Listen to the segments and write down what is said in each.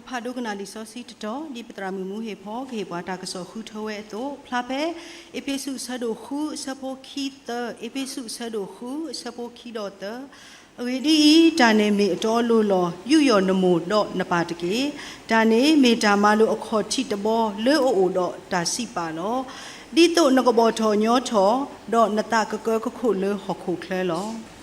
ဖးဒိကနၣ်လံာ်စီဆှံတတီၤ ဒ်ပသရၣ်မုၣ်မူဟ့ၣ်ဖီ ကဟ့ၣ်ပှၤတၢ်ကစီၣ်ဃုထၢဝဲအသိး ဖျါဖဲ အ့းဖ့းစူး အဆၢဒိၣ်ဃု အဆၢဖိခံသၢ, အ့းဖ့းစူး အဆၢဒိၣ်ဃု အဆၢဖိခံဒီးသၢ, အဂ့ၢ်ဒ်အံၤ, တၢ်န့ၣ်မ့ၢ်အတီအလိၤလီၤ. ယူးယီၣ်နမိၢ်ဒီးနပၢ်တက့ၢ်. တၢ်န့ၣ်မ့ၢ်တၢ်မၤလိာ်အခီၣ်ထံးတဘီ လၢအအိၣ်ဒီးတၢ်စံးပာ်လီၤ. ဒ်သိးနကဘီၣ်ထီၣ်ညီထီၣ်, ဒီးနသးကကၢကခိၣ်လၢဟီၣ်ခိၣ်ချၢလီၤ.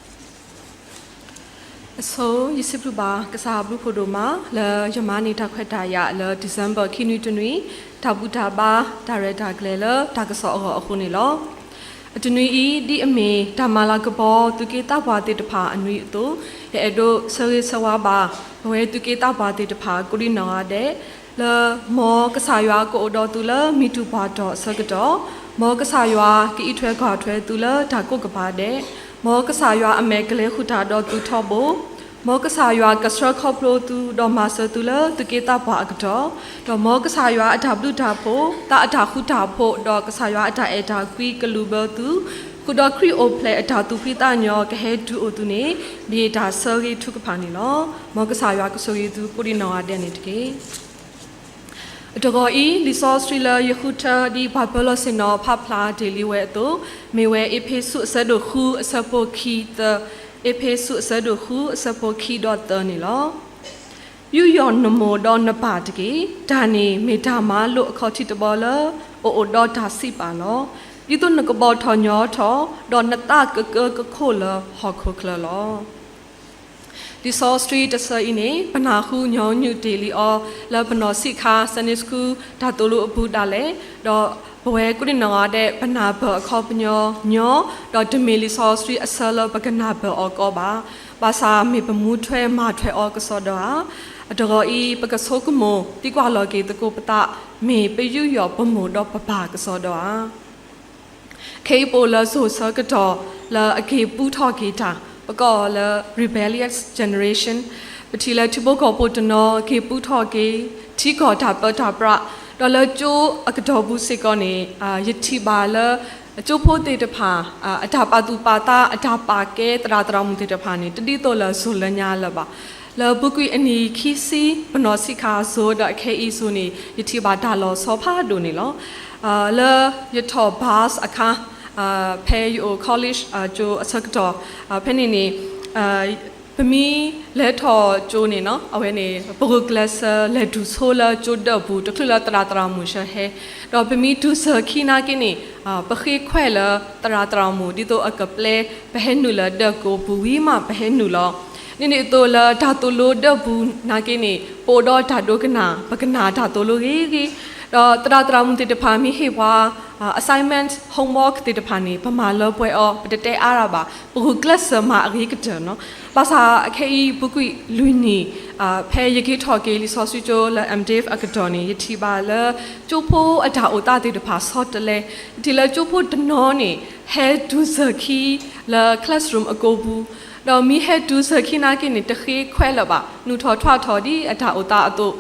အဆိ ယစံးဘျုးဘၣ်ကစၢ်အဘျုးဖးဒိၣ်မး လၢယမၤန့ၢ်တၢ်ခွဲးတၢ်ယာ်လၢ December ခံနွံတနွံ, တၢ်ဘူၣ်တၢ်ဘါ တၢ်ရဲၣ်တၢ်ကျဲၤလၢတၢ်ကစီၣ်အဂီၢ်အဃိန့ၣ်လီၤ. အတနွံအံၤ ဒ်အမ့ၢ်တၢ်မၤလၤကပီၤ သုးက့သးပှၢ်သ့ၣ်တဖၣ်အနွံအသိး, ယအဲၣ်ဒိးဆၢဂ့ၤဆၢဝါဘၣ် ပဝဲသုးက့သးပှၢ်သ့ၣ်တဖၣ် ကိးဒံနီၢ်ဂၤဒဲး လၢ မ်ကစၢ်ယွၤကအိၣ်ဒီးသုလၢမံၤတူၢ်ပှၢ်တီၢ်အဆၢကတီၢ်, မ်ကစၢ်ယွၤကအံးထွဲကွၢ်ထွဲသုလၢတၢ်ကိးကပၤဒဲး, မ်ကစၢ်ယွၤအမဲာ်ကလဲၤဃုာ်တၢ်ဒီးသုထီဘိ, မ်ကစၢ်ယွၤကဆှၢခီဖျိသုဒီးမၤစၢၤသုလၢသုးက့သးပှၢ်အကတီၢ်, ဒီးမ်ကစၢ်ယွၤအတၢ်ဘျုးတၢ်ဖှိၣ်, သးအတၢ်ဃူတၢ်ဖိး, ဒီးကစၢ်ယွၤအတၢ်အဲၣ်တၢ်ကွံကလုၢ်ဘၢသု, ဃုာ်ဒီးခရံာ်အိၣ်ဖျဲၣ်အတၢ်သူၣ်ဖှံသးညီ ကဟဲတုၤအိၣ်သုန့ၣ် မ့ၢ်တၢ်ဆၢဂ့ၤထုကဖၣ်န့ၣ်လီၤ. မ်ကစၢ်ယွၤကဆိၣ်ဂ့ၤသုကိးဒံနီၢ်ဂၤဒဲးန့ၣ်တက့ၢ်. အတဂီၤအံၤ လံာ်စီဆှံလၢယဃုထၢ ဒ်ပှၤပၢၤလီၢ်ဆ့ၣ်နီၤဖးဖျါတ့ၢ်လံဝဲအသိး, မ့ၢ်ဝဲအ့းဖ့းစူး အဆၢဒိၣ်ဃု အဆၢဖိခံသၢ, အ့းဖ့းစူး အဆၢဒိၣ်ဃု အဆၢဖိခံဒီးသၢန့ၣ်လီၤ. ယူးယီၣ်နမိၢ်ဒီးနပၢ်တက့ၢ်. တၢ်န့ၣ်မ့ၢ်တၢ်မၤလိာ်အခီၣ်ထံးတဘီလၢ အအိၣ်ဒီးတၢ်စံးပာ်လီၤ. ဒ်သိးနကဘီၣ်ထီၣ်ညီထီၣ်, ဒီးနသးကကၢကခိၣ်လၢဟီၣ်ခိၣ်ချၢလီၤ. လံာ်စီဆှံတဆၢအံၤန့ၣ် ပနၢ်ဟူညီနုၢ်တ့ၢ်လံအီၤ လၢပနီၢ်ဆံးခါ Sunday School တၢ်သိၣ်လိအပူၤဒၣ်လဲာ်, ဒီးပဝဲကိးဒံနီၢ်ဂၤဒဲး ပနၢ်ပၢၢ်အခီပညီညီ, ဒီးတမ့ၢ်လံာ်စီဆှံအဆၢလၢပကနၢ်ပၢၢ်အီၤကီဘၣ်. ဘၣ်ဆၣ်မ့ၢ်ပမူထွဲမၤထွဲအီၤကစီဒီဧါ. အတဂီၤအံၤ ပကဆိကမိၣ်သံကွၢ်လီၤက့ၤသကိးပသး, မ့ၢ်ပယူးယီၣ်ပမိၢ်ဒီးပပၢ်ကစီဒီဧါ. ခဲအံၤပအိၣ်လၢစိၤဆၢကတီၢ် လၢအက့ၤပူထီၣ်က့ၤတၢ်, ပကိးအီၤလၢ rebellious generation. ပထံၣ်လၢထံဖိကီၢ်ဖိတနီၤ က့ၤပူထီၣ်က့ၤ ထံကီၢ်တၢ်ပၢတၢ်ပြး, ဒီးလၢကၠိအကတီၢ်ပူၤစ့ၢ်ကီးန့ၣ် ယထံၣ်ဘၣ်လၢ ကၠိဖိသ့ၣ်တဖၣ် အတၢ်ပာ်သူၣ်ပာ်သး အတၢ်ပာ်ကဲသရၣ်သရၣ်မုၣ်သ့ၣ်တဖၣ်န့ၣ် တဒ်သိးလၢစိၤလၢညါလၢၤဘၣ်. လၢပူၤကွံာ်အနံၣ်ခံဆံ ပနီၢ်ဆံးခါစိၤဒီးအခဲအံၤစိၤန့ၣ် ယထံၣ်ဘၣ်တၢ်လီၤဆီဖးဒိၣ်န့ၣ်လီၤ. လၢယထီၣ် bus အခါ, ဖဲယအိၣ် college ကၠိအဆၢကတီၢ်, ဖဲန့ၣ်န့ၣ် ပမ့ၢ်လဲၤထီၣ်ကၠိန့ၣ်နီၤ အဝဲန့ၣ် ပဂုာ်ကျဲးစၢးလဲၤတုၤဆိလၢကၠိဒၢးပူၤ တချုးလၢသရၣ်သရၣ်မုၣ်ဆၢဟဲ, ဒီးပမ့ၢ်တုၤစၢၤခံနာ်က့န့ၣ် ပဃ့ခွဲးလၢသရၣ်သရၣ်မုၣ် ဒ်သိးအကပျဲ ပဟဲနုာ်လၢဒၢးကိးပူၤဝံၤမး ပဟဲနုာ်လီၤ. ဒ်န့ၣ်အသိးလၢတၢ်သိၣ်လိဒၢးပူၤနာ်က့န့ၣ် ပအိၣ်ဒီးတၢ်ဒိကနၣ် ပကနၣ်တၢ်သိၣ်လိဂ့ၤဂ့ၤ, ဒီးသရၣ်သရၣ်မုၣ်သ့ၣ်တဖၣ်မ့ၢ်ဟ့ၣ်ပှၤ assignment homework သ့ၣ်တဖၣ်န့ၣ် ပမၤလၢပှဲၤအီၤ ပတတဲအါရၣ်ဘၣ် ပဂုာ်ကျဲးစၢးမၤအဂ့ၤကတၢၢ်နီၤ. ဘၣ်ဆၣ်အခဲအံၤ ပူၤကွံာ်လွံၢ်နံၣ် ဖဲယက့ၤထီၣ်က့ၤလံာ်စီဆှံကၠိလၢ M.Div အကတီၢ်န့ၣ် ယထံၣ်ဘၣ်လၢ ကၠိဖိအတၢ်အိၣ်သးသ့ၣ်တဖၣ်ဆီတလဲ, ယထံၣ်လၢကၠိဖိတနီၤန့ၣ် ဟဲတုၤစၢၤခံလၢ classroom အကိးပူၤ, ဒီးမ့ၢ်ဟဲတုၤစၢၤခံနာ်က့န့ၣ် တဃ့ခွဲးလၢၤဘၣ် နုာ်ထီၣ်ထွးထီၣ်ဒ်အတၢ်အိၣ်သးအသိး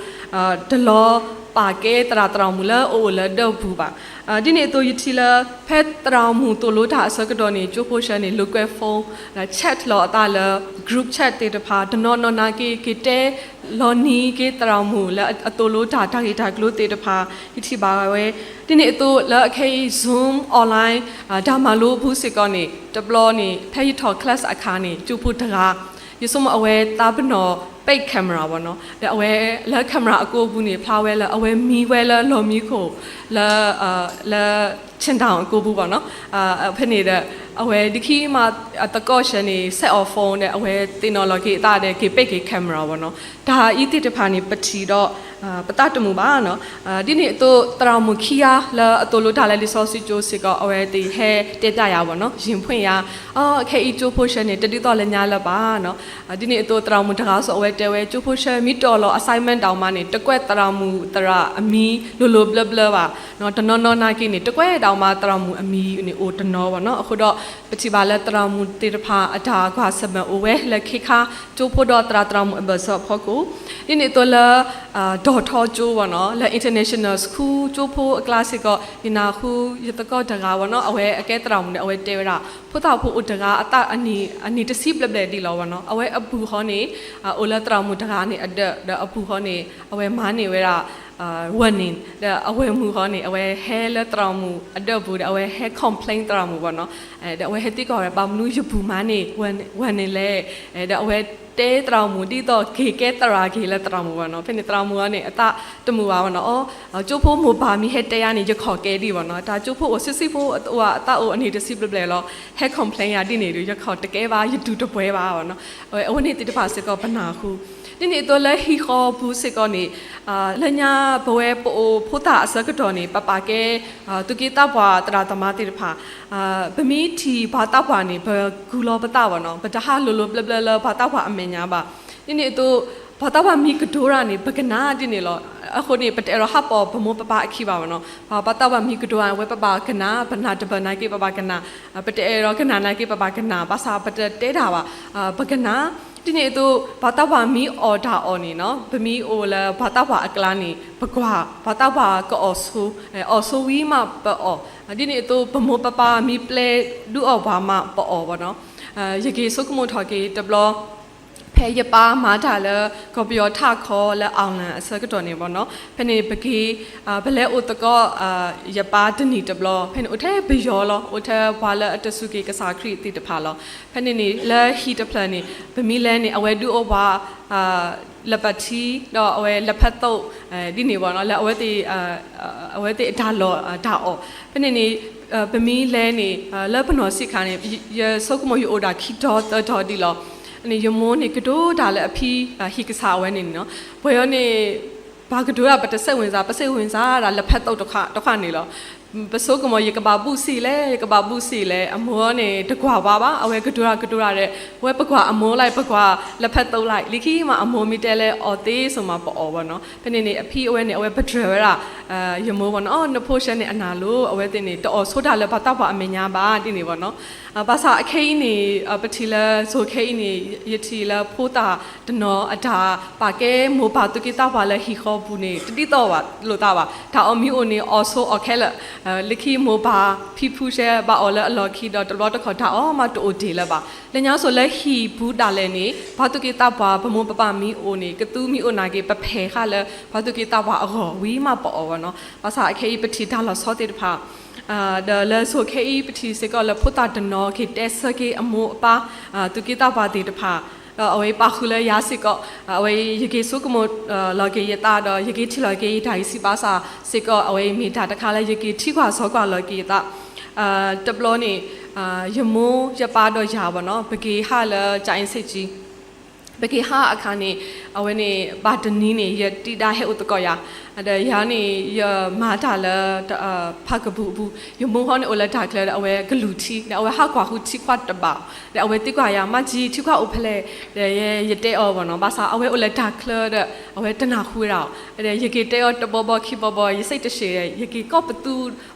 တလီၤပာ်ကဲသရၣ်သရၣ်မုၣ်လၢအအိၣ်လၢဒၢးပူၤဘၣ်. ဒ်န့ၣ်အသိးယထံၣ်လၢ ဖဲသရၣ်မုၣ်သိၣ်လိတၢ်အဆၢကတီၢ်န့ၣ် ကၠိဖိဆှၢန့ၣ် လိာ်ကွဲ phone, chat လီၤအသးလၢ group chat သ့ၣ်တဖၣ် တနီၤနီၤနာ်က့ က့ၤတဲလီၤနံၤက့ၤသရၣ်မုၣ်လၢအသိၣ်လိတၢ် တၢ်ဂ့ၢ်တၢ်ကျိၤသ့ၣ်တဖၣ် ယထံၣ်ဘၣ်ဝဲ. ဒ်န့ၣ်အသိးလၢအခဲအံၤ Zoom online တၢ်မၤလိပူၤစ့ၢ်ကီးန့ၣ် တဘျီန့ၣ် ဖဲယထီၣ် class အခါန့ၣ် ကၠိဖိတဂၤ ယဆိကမိၣ်အဝဲသးပ့ၤနီၣ် ပိတ် camera ဘၣ်နီၤ, ဒီးအဝဲလၢ camera အကိးပူၤန့ၣ် ဖျါဝဲလၢအဝဲမံဝဲလၢလီၢ်မံခိၣ် လၢ လၢ ဆ့ၣ်တၢၣ်အကိးပူၤဘၣ်နီၤ. ဖဲန့ၣ်ဒီး အဝဲဒ်ခံမး အသကိးဆှၢန့ၣ် set off phone ဒီး အဝဲသ့ၣ်နီၣ်လီၤက့ၤအသးဒီး က့ၤပိတ်က့ၤ camera ဘၣ်နီၤ. တၢ်အံၤသ့ၣ်တဖၣ်န့ၣ် ပထံၣ်ဒီး ပသးတမုာ်ဘၣ်နီၤ. ဒ်န့ၣ်အသိး သရၣ်မုၣ်ခံဂၤလၢအသိၣ်လိတၢ်လၢလံာ်စီဆှံကၠိစ့ၢ်ကီး အဝဲသ့ၣ်ဟဲတဲဖျါယၤဘၣ်နီၤ, ရင်ဖွင့်ယၤ, အခဲအံၤကၠိဖိဆှၢန့ၣ် တဒ်သိးလၢညါလၢၤဘၣ်နီၤ. ဒ်န့ၣ်အသိး သရၣ်မုၣ်တဂၤစိၤအဝဲတဲဝဲ ကၠိဖိဆှၢမ့ၢ်တီၢ်လီၤ assignment ဒၣ်မးန့ၣ် တကွဲးသရၣ်မုၣ်သရၣ်အမံၤလိၤလိၤဘျၢဘျၢဘၣ်. တနီၤနီၤနာ်က့န့ၣ် တကွဲးဒၣ်မးသရၣ်မုၣ်အမံၤန့ၣ် အိၣ်တနီၤဘၣ်နီၤ. အဃိဒီး ပထံၣ်ဘၣ်လၢသရၣ်မုၣ်သ့ၣ်တဖၣ်အတၢ်ကွၢ်ဆၢၣ်မဲာ်အိၣ်ဝဲလၢခ့ခါကၠိဖိဒီးသရၣ်သရၣ်မုၣ်အဘၢၣ်စၢၤအဖီခိၣ်, ဒ်န့ၣ်အသိးလၢ ဒီၣ်ထီကၠိဝဲနီၤ လၢ international school ကၠိဖိအကျါစ့ၢ်ကီး ယနၢ်ဟူယသကိးတဂၤဝဲနီၤ အဝဲအကဲသရၣ်မုၣ်န့ၣ် အဝဲတဲဝဲဒၣ် ဖိသၣ်ဖိအိၣ်တဂၤအသးအနံၣ်တဆံဘျဲၣ်ဘျဲၣ်ဒံးလီၤဝဲနီၤ အဝဲအပုၢ်ဃီန့ၣ် အိၣ်လၢသရၣ်မုၣ်တဂၤန့ၣ်အဒၢး ဒီးအပုၢ်ဃီန့ၣ် အဝဲမၤန့ၢ်ဝဲဒၣ် ဝဲန့ၣ် ဒီးအဝဲမုၢ်ဃီန့ၣ် အဝဲဟဲလၢသရၣ်မုၣ်အဒၢးပူၤဒီး အဝဲဟဲ complain သရၣ်မုၣ်ဝဲနီၤ, ဒီးအဝဲဟဲသံကွၢ်ဝဲ ဘၣ်မနုၤယပုၢ်မၤန့ၢ် ဝဲန့ၣ်လဲၣ်, ဒီးအဝဲတဲသရၣ်မုၣ်ဒ်သိးက့ၤကဲသရၣ်က့ၤလၢသရၣ်မုၣ်ဝဲနီၤ, ဖဲန့ၣ်သရၣ်မုၣ်အီၤန့ၣ် အသးတမုာ်ဘၣ်ဝဲနီၤ, အီ ကၠိဖိမိၢ်ပၢ်မ့ၢ်ဟဲတဲယၤန့ၣ် ယခီၣ်ကဲဒံးဝဲနီၤ, တၢ်ကၠိဖိအိၣ်ဆံးဆံးဖိ အသးအိၣ်အနံၣ်တဆံဘျဲၣ်ဘျဲၣ်လီၤ, ဟဲ complain ယၤဒ်န့ၣ်ဒီး ယခီၣ်တကဲဘၣ် ယတူၢ်တပှဲၤဘၣ်ဝဲနီၤ, အဝဲန့ၣ်သ့ၣ်တဖၣ်စ့ၢ်ကီးပနၢ်ဟူ ဒ်န့ၣ်အသိးလၢဟံၣ်ဃီပူၤစ့ၢ်ကီးန့ၣ် လၢညါပဝဲပအိၣ်ဖိသၣ်အဆၢကတီၢ်န့ၣ် ပပာ်ကဲ သူၣ်က့သးပှၢ်သရၣ်သမါသ့ၣ်တဖၣ် ပမ့ၢ်ထံၣ်ပှၤသးပှၢ်န့ၣ် ပကူၣ်လီၤပသးဝဲနီၤ, ပတဟးလိၤလိၤဘျၢဘျၢလၢပှၤသးပှၢ်အမဲာ်ညါဘၣ်, ဒ်န့ၣ်အသိး ပှၤသးပှၢ်မ့ၢ်ကတိၤတၢ်န့ၣ် ပကနၣ်ဒ်န့ၣ်လီၤ, အဃိန့ၣ် ပတအဲၣ်ဒိးဟးပိာ်ပမိၢ်ပပၢ်အခံဘၣ်ဝဲနီၤ, ပှၤသးပှၢ်မ့ၢ်ကတိၤတၢ်ဝဲ ပဘၣ်ကနၣ်, ပနၢ်တပၢၢ်နာ်က့ ပဘၣ်ကနၣ်, ပတအဲၣ်ဒိးကနၣ်နာ်က့ ပဘၣ်ကနၣ်, ဘၣ်ဆၣ်ပတတဲတၢ်ဘၣ်, ပကနၣ်, ဒ်န့ၣ်အသိး ပှၤသးပှၢ်မ့ၢ်အီၣ်တၢ်အီၣ်န့ၣ်နီၤ, ပမ့ၢ်အိၣ်လၢပှၤသးပှၢ်အကျါန့ၣ် ပကွၢ် ပှၤသးပှၢ်ကအီၣ်ဆိ, အီၣ်ဆိဝံၤမးပအီၣ်, ဒ်န့ၣ်အသိး ပမိၢ်ပပၢ်မ့ၢ်ပျဲဒုးအီၣ်ပှၤမးပအီၣ်ဝဲနီၤ, ယက့ၤဆိကမိၣ်ထီၣ်က့ၤတဘျီ ဖဲယပၢ်မၤတၢ်လၢ ကီၢ်ပယီၤထးခီလၢ အောင်လံအဆၢကတီၢ်န့ၣ်ဝဲနီၤ, ဖဲန့ၣ်ပက့ၤ ပလဲၤအိၣ်သကိး ယပၢ်တနံၣ်တဘျီ, ဖဲန့ၣ်အိၣ်ထဲပယီၤလီၤ, အိၣ်ထဲပှၤလၢအတစူၢ်က့ၤကစၢ်ခရံာ်သ့ၣ်တဖၣ်လီၤ, ဖဲန့ၣ်န့ၣ် လၢဟံၣ်တဖျၢၣ်န့ၣ် ပမ့ၢ်လဲၤန့ၣ် အဝဲဒုးအိၣ်ပှၤ လၢပထံ ဒီးအဝဲလၢဖဲသိး ဒ်န့ၣ်ဝဲနီၤ, လၢအဝဲသ့ၣ် အဝဲသ့ၣ်အတၢ်လီၢ်တၢ်အီၣ်, ဖဲန့ၣ်န့ၣ် ပမ့ၢ်လဲၤန့ၣ် လၢပနီၢ်ဆံးခါန့ၣ် ယဆိကမိၣ်ယအိၣ်ဒၣ်ခံတီၤသၢတီၤဒံးလီၤ, န့ၣ် ယမိၢ်န့ၣ်ကတိၤတၢ်လၢအဖံ ဟံၣ်ကစၢ်အဝဲန့ၣ်န့�်နီၤ, ပှၤအီၤန့ၣ် ပှၤကတိၤတၢ် ပတစိတ်ဝင်စား, ပစိတ်ဝင်စားဒၣ်လၢဖဲသိးတခါတခါန့ၣ်လီၤ, ပဆိကမိၣ် ယကဘၣ်ဘူးစ့ၢ်လဲၣ်, ယကဘၣ်ဘူးစ့ၢ်လဲၣ်, အမိၢ်န့ၣ် တကွၢ်ဝဲဘၣ်, အဝဲကတိၤတၢ်ကတိၤတၢ်ဒီး အဝဲပကွၢ်အမိၢ်လၢ ပကွၢ်လၢဖဲသိးလၢ လၢခံမး အမိၢ်မ့ၢ်တဲလဲၣ် အီၣ်သ့စိၤမးပအီၣ်ဝဲနီၤ, ဖဲန့ၣ်န့ၣ် အဖံအဝဲန့ၣ် အဝဲပတြၢၤဝဲဒၣ် ယမိၢ်ဝဲနီၤ, နဖိၣ်ဆဲန့ၣ်အနၢ်လိၤ, အဝဲသ့ၣ်န့ၣ် တအီၣ်ဆိတၢ်လၢပှၤသးပှၢ်အမဲာ်ညါဘၣ် ဒ်န့ၣ်ဝဲနီၤ, ဘၣ်ဆၣ်အခဲအံၤန့ၣ် ပထံၣ်လၢစိၤခဲအံၤန့ၣ် ယထံၣ်လၢဖိသၣ်တနီၤအတၢ်ပာ်ကဲမိၢ်ပၢ်သူၣ်က့သးပှၢ်လၢဟံၣ်ဃီပူၤန့ၣ် တဒ်သိးဘၣ်လိာ်သးဘၣ်, တၢ်အီၣ်မ့ၢ်အိၣ်န့ၣ် အီၣ်ဆိအီၣ်ခဲလၢာ်, လၢခံမိၢ်ပၢ်ဖံဖုၣ်ဆဲဘၣ်အီၣ်လၢအလီၢ်ခံဒီး တဘျီတခီၣ်တၢ်အီၣ်မးတအိၣ်တ့ၢ်လၢၤဘၣ်, လၢညါစိၤလၢဟံၣ်ပူၤဒၣ်လဲာ်န့ၣ် ပှၤသူၣ်က့သးပှၢ် ပမိၢ်ပပၢ်မ့ၢ်အိၣ်န့ၣ် ကသူမ့ၢ်အိၣ်နာ်က့ ပဖဲးဃာ်လၢ ပှၤသူၣ်က့သးပှၢ်အဂီၢ်ဝံၤမးပအီၣ်ဝဲနီၤ, ဘၣ်ဆၣ်အခဲအံၤပထံၣ်တၢ်လီၤဆီသ့ၣ်တဖၣ် ဒီးလၢစိၤခဲအံၤပထံၣ်စ့ၢ်ကီးလၢဖိသၣ်တနီၤက့ၤတဲဆၢက့ၤအမိၢ်အပၢ် သူၣ်က့သးပှၢ်သ့ၣ်တဖၣ်, ဒီးအဝဲပာ်ဃုာ်လၢယၤစ့ၢ်ကီး, အဝဲယက့ၤဆိကမိၣ်လီၤက့ၤယသးဒီး ယက့ၤထံၣ်လီၤက့ၤယတၢ်ဂံၢ်စၢ်ဘါစၢ်စ့ၢ်ကီး အဝဲမ့ၢ်တၢ်တခါလၢယက့ၤထံကွၢ်ဆီကွၢ်လီၤက့ၤယသး, တဘျီန့ၣ် ယမိၢ်ယပၢ်ဒီးယၤဝဲနီၤ ပက့ၤဟးလၢ ကၠၤအ့စ့ၣ်ကၠံ ပက့ၤဟးအခါန့ၣ် အဝဲန့ၣ် ဘၣ်တနံၤန့ၣ် ယတံၤဒါဟဲအိၣ်သကိးယၤ, ဒီးယၤန့ၣ် ယမၤတၢ်လၢ ဖးကပူၤအပူၤ, ယမိၢ်ဟီန့ၣ်အိၣ်လၢတၢ်ချၢဒီး အဝဲကလူၢ်ထံ ဒီးအဝဲဟးကွၢ်ဃုထံခွါတဘၣ်, ဒီးအဝဲသံကွၢ်ယၤ မၤကၠံ ထံခွါအိၣ်ဖဲလဲၣ်, ဒီးယတဲအီၤဝဲနီၤ, ဘၣ်ဆၣ်အဝဲအိၣ်လၢတၢ်ချၢဒီး အဝဲတနၢ်ဟူဝဲဒၣ်အီၤ, ဒီးယက့ၤတဲအီၤတဘီဘီခံဘီဘီ ယစ့းတဆှဲးဒီး ယက့ၤကိးပသူ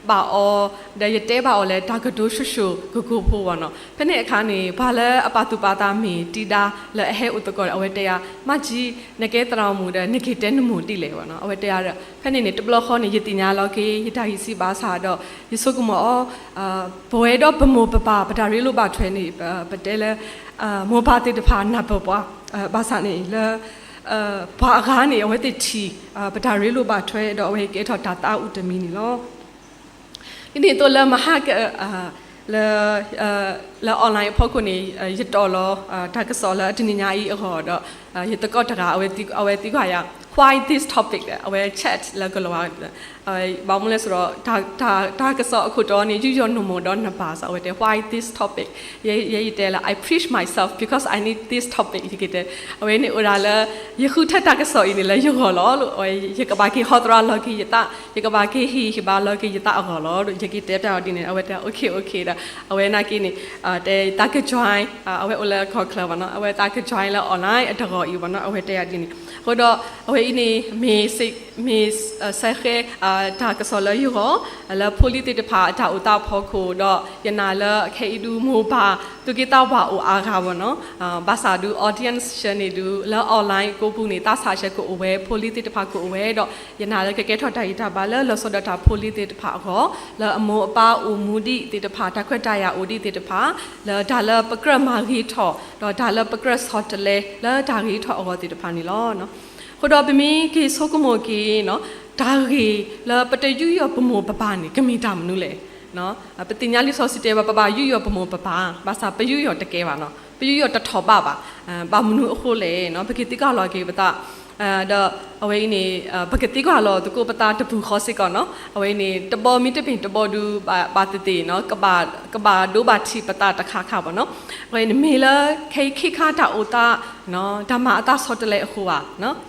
ဘၣ်အီၤ, ဒီးယတဲဘၣ်အီၤလၢတၢ်ကတိၤဆိဆိကကိးဖိဝဲနီၤ, ဖဲန့ၣ်အခါန့ၣ် ပှၤလၢအပာ်သူၣ်ပာ်သးမ့ၢ်တံၤဒါလၢအဟဲအိၣ်သကိးဒီး အဝဲတဲယၤ မၤကၠံ နကဲသရၣ်မုၣ်ဒီး နက့ၤတဲနမိၢ်ဒ်လဲၣ်ဝဲနီၤ, အဝဲတဲယၤဒီး ဖဲန့ၣ်န့ၣ် တဘျီဃီန့ၣ် ယသ့ၣ်ညါလီၤက့ၤ ယတၢ်ဂံၢ်စၢ်ဘါစၢ်ဒီး ယဆိကမိၣ်အီၤ ပဝဲဒီးပမိၢ်ပပၢ် ပတၢ်ရ့လိာ်ဘၣ်ထွဲန့ၣ် ပတဲလၢ မိၢ်ပၢ်သ့ၣ်တဖၣ်နၢ်ပၢၢ်ပှၤ ဘၣ်ဆၣ်န့ၣ်လၢ ပှၤအဂၤန့ၣ် အဝဲသ့ၣ်ထံၣ် ပတၢ်ရ့လိာ်ဘၣ်ထွဲဒီး အဝဲကဲထီၣ်တၢ်သးအိၣ်တမံၤန့ၣ်လီၤ. ဒ်န့ၣ်အသိးလၢမဟါက လၢ လၢ online အဖီခိၣ်န့ၣ် ယတီၢ်လီၤ တၢ်ကစီၣ်လၢအတနံၤညါအံၤအဂီၢ်ဒီး ယသကိးတဂၤ အဝဲသံကွၢ်ယၤ why this topic အဝဲ chat လၢကလီၤဝါ ဘၣ်မနုၤလဲၣ်ဆိုတော့ တၢ်ကစီၣ်အခိၣ်တီန့ၣ် ယူးယီၣ်နမိၢ်ဒီးနပၢ် so အဝဲတဲ why this topic ယဲယတဲလၢ I preach myself because I need this topic ယက့ၤတဲ အဝဲန့ၣ်အိၣ်ဒၣ်လၢ ယဃုထၢတၢ်ကစီၣ်အံၤန့ၣ်လၢယဂီၢ်လီၤ ယကဘၣ်က့ၤဟီသရၣ်လီၤက့ၤယသး ယကဘၣ်က့ၤဟ့ၣ်ဟ့ၣ်ဘါလီၤက့ၤယသးအဂီၢ်လီၤ ယက့ၤတဲပျးအီၤဒ်န့ၣ် အဝဲတဲ okay okay ဒီး အဝဲနာ်က့န့ၣ် တဲသးက join အဝဲအိၣ်လၢကီၢ်ချၢဘၣ်နီၤ အဝဲသးက join လၢ online အတဂီၤအံၤဘၣ်နီၤ အဝဲတဲယၤဒ်န့ၣ် အဃိဒီး အဝဲ အဝဲအံၤန့ၣ် မ့ၢ်စဲဃဲ တၢ်ကစီၣ်လၢယဂီၢ် လၢဖိလံၤသ့ၣ်တဖၣ်အတၢ်အိၣ်သးအဖီခိၣ်ဒီး ယနာ်လၢခဲအံၤဒုး မိၢ်ပၢ် သူၣ်က့သးပှၢ်အိၣ်အါဂၤဘၣ်နီၤ. ဘၣ်ဆၣ်ဒုး audience ဆှၢန့ၣ်ဒုး လၢ online ကိးပူၤန့ၣ် သးဆးဆှၢကအိၣ်ဝဲ ဖိလံၤသ့ၣ်တဖၣ်ကအိၣ်ဝဲဒီး ယနာ်လၢကကဲထီၣ်တၢ်ဂံၢ်တၢ်ဘါလၢ လီၤဆီဒၣ်တၢ်ဖိလံၤသ့ၣ်တဖၣ်အဂီၢ် လၢအမိၢ်အပၢ်အိၣ်မူဒံးသ့ၣ်တဖၣ် တၢ်ခွဲးတၢ်ယာ်အိၣ်ဒံးသ့ၣ်တဖၣ် လၢတၢ်လၢပကြၢးမၤဂ့ၤထီၣ် ဒီးတၢ်လၢပကြၢးဆီတလဲလၢတၢ်ဂ့ၤထီၣ်အဂီၢ်သ့ၣ်တဖၣ်န့ၣ်လီၤ. အဃိဒီးပမ့ၢ်က့ၤဆိကမိၣ်က့ၤနီၤ တၢ်ဂ့ၢ်လၢပတယူးယီၣ်ပမိၢ်ပပၢ်န့ၣ် ကမ့ၢ်တၢ်မနုၤလဲၣ်. ပသ့ၣ်ညါလံာ်စီဆှံတဲဘၣ် ပဘၣ်ယူးယီၣ်ပမိၢ်ပပၢ်, ဘၣ်ဆၣ်ပယူးယီၣ်တကဲဘၣ်နီၤ, ပယူးယီၣ်တထီၣ်ဘးဘၣ်. ဘၣ်မနုၤအဃိလဲၣ်နီၤ ပကသံကွၢ်လီၤက့ၤပသး ဒီးအဝဲအံၤန့ၣ် ပကသံကွၢ်လီၤသကိးပသးတပူၤဃီစ့ၢ်ကီးနီၤ. အဝဲအံၤန့ၣ် တဘီမ့တမ့ၢ်တဘီဒုး ဘၣ်သ့ၣ်သ့ၣ်နီၤ ကဘၣ်ဒိဘၣ်ထံးပသးတခါခါဘၣ်နီၤ. အဝဲအံၤန့ၣ် မ့ၢ်လၢခဲအံၤခံခါတၢ်အိၣ်သး တၢ်မၤအသးဆီတလဲအဃိဧါ,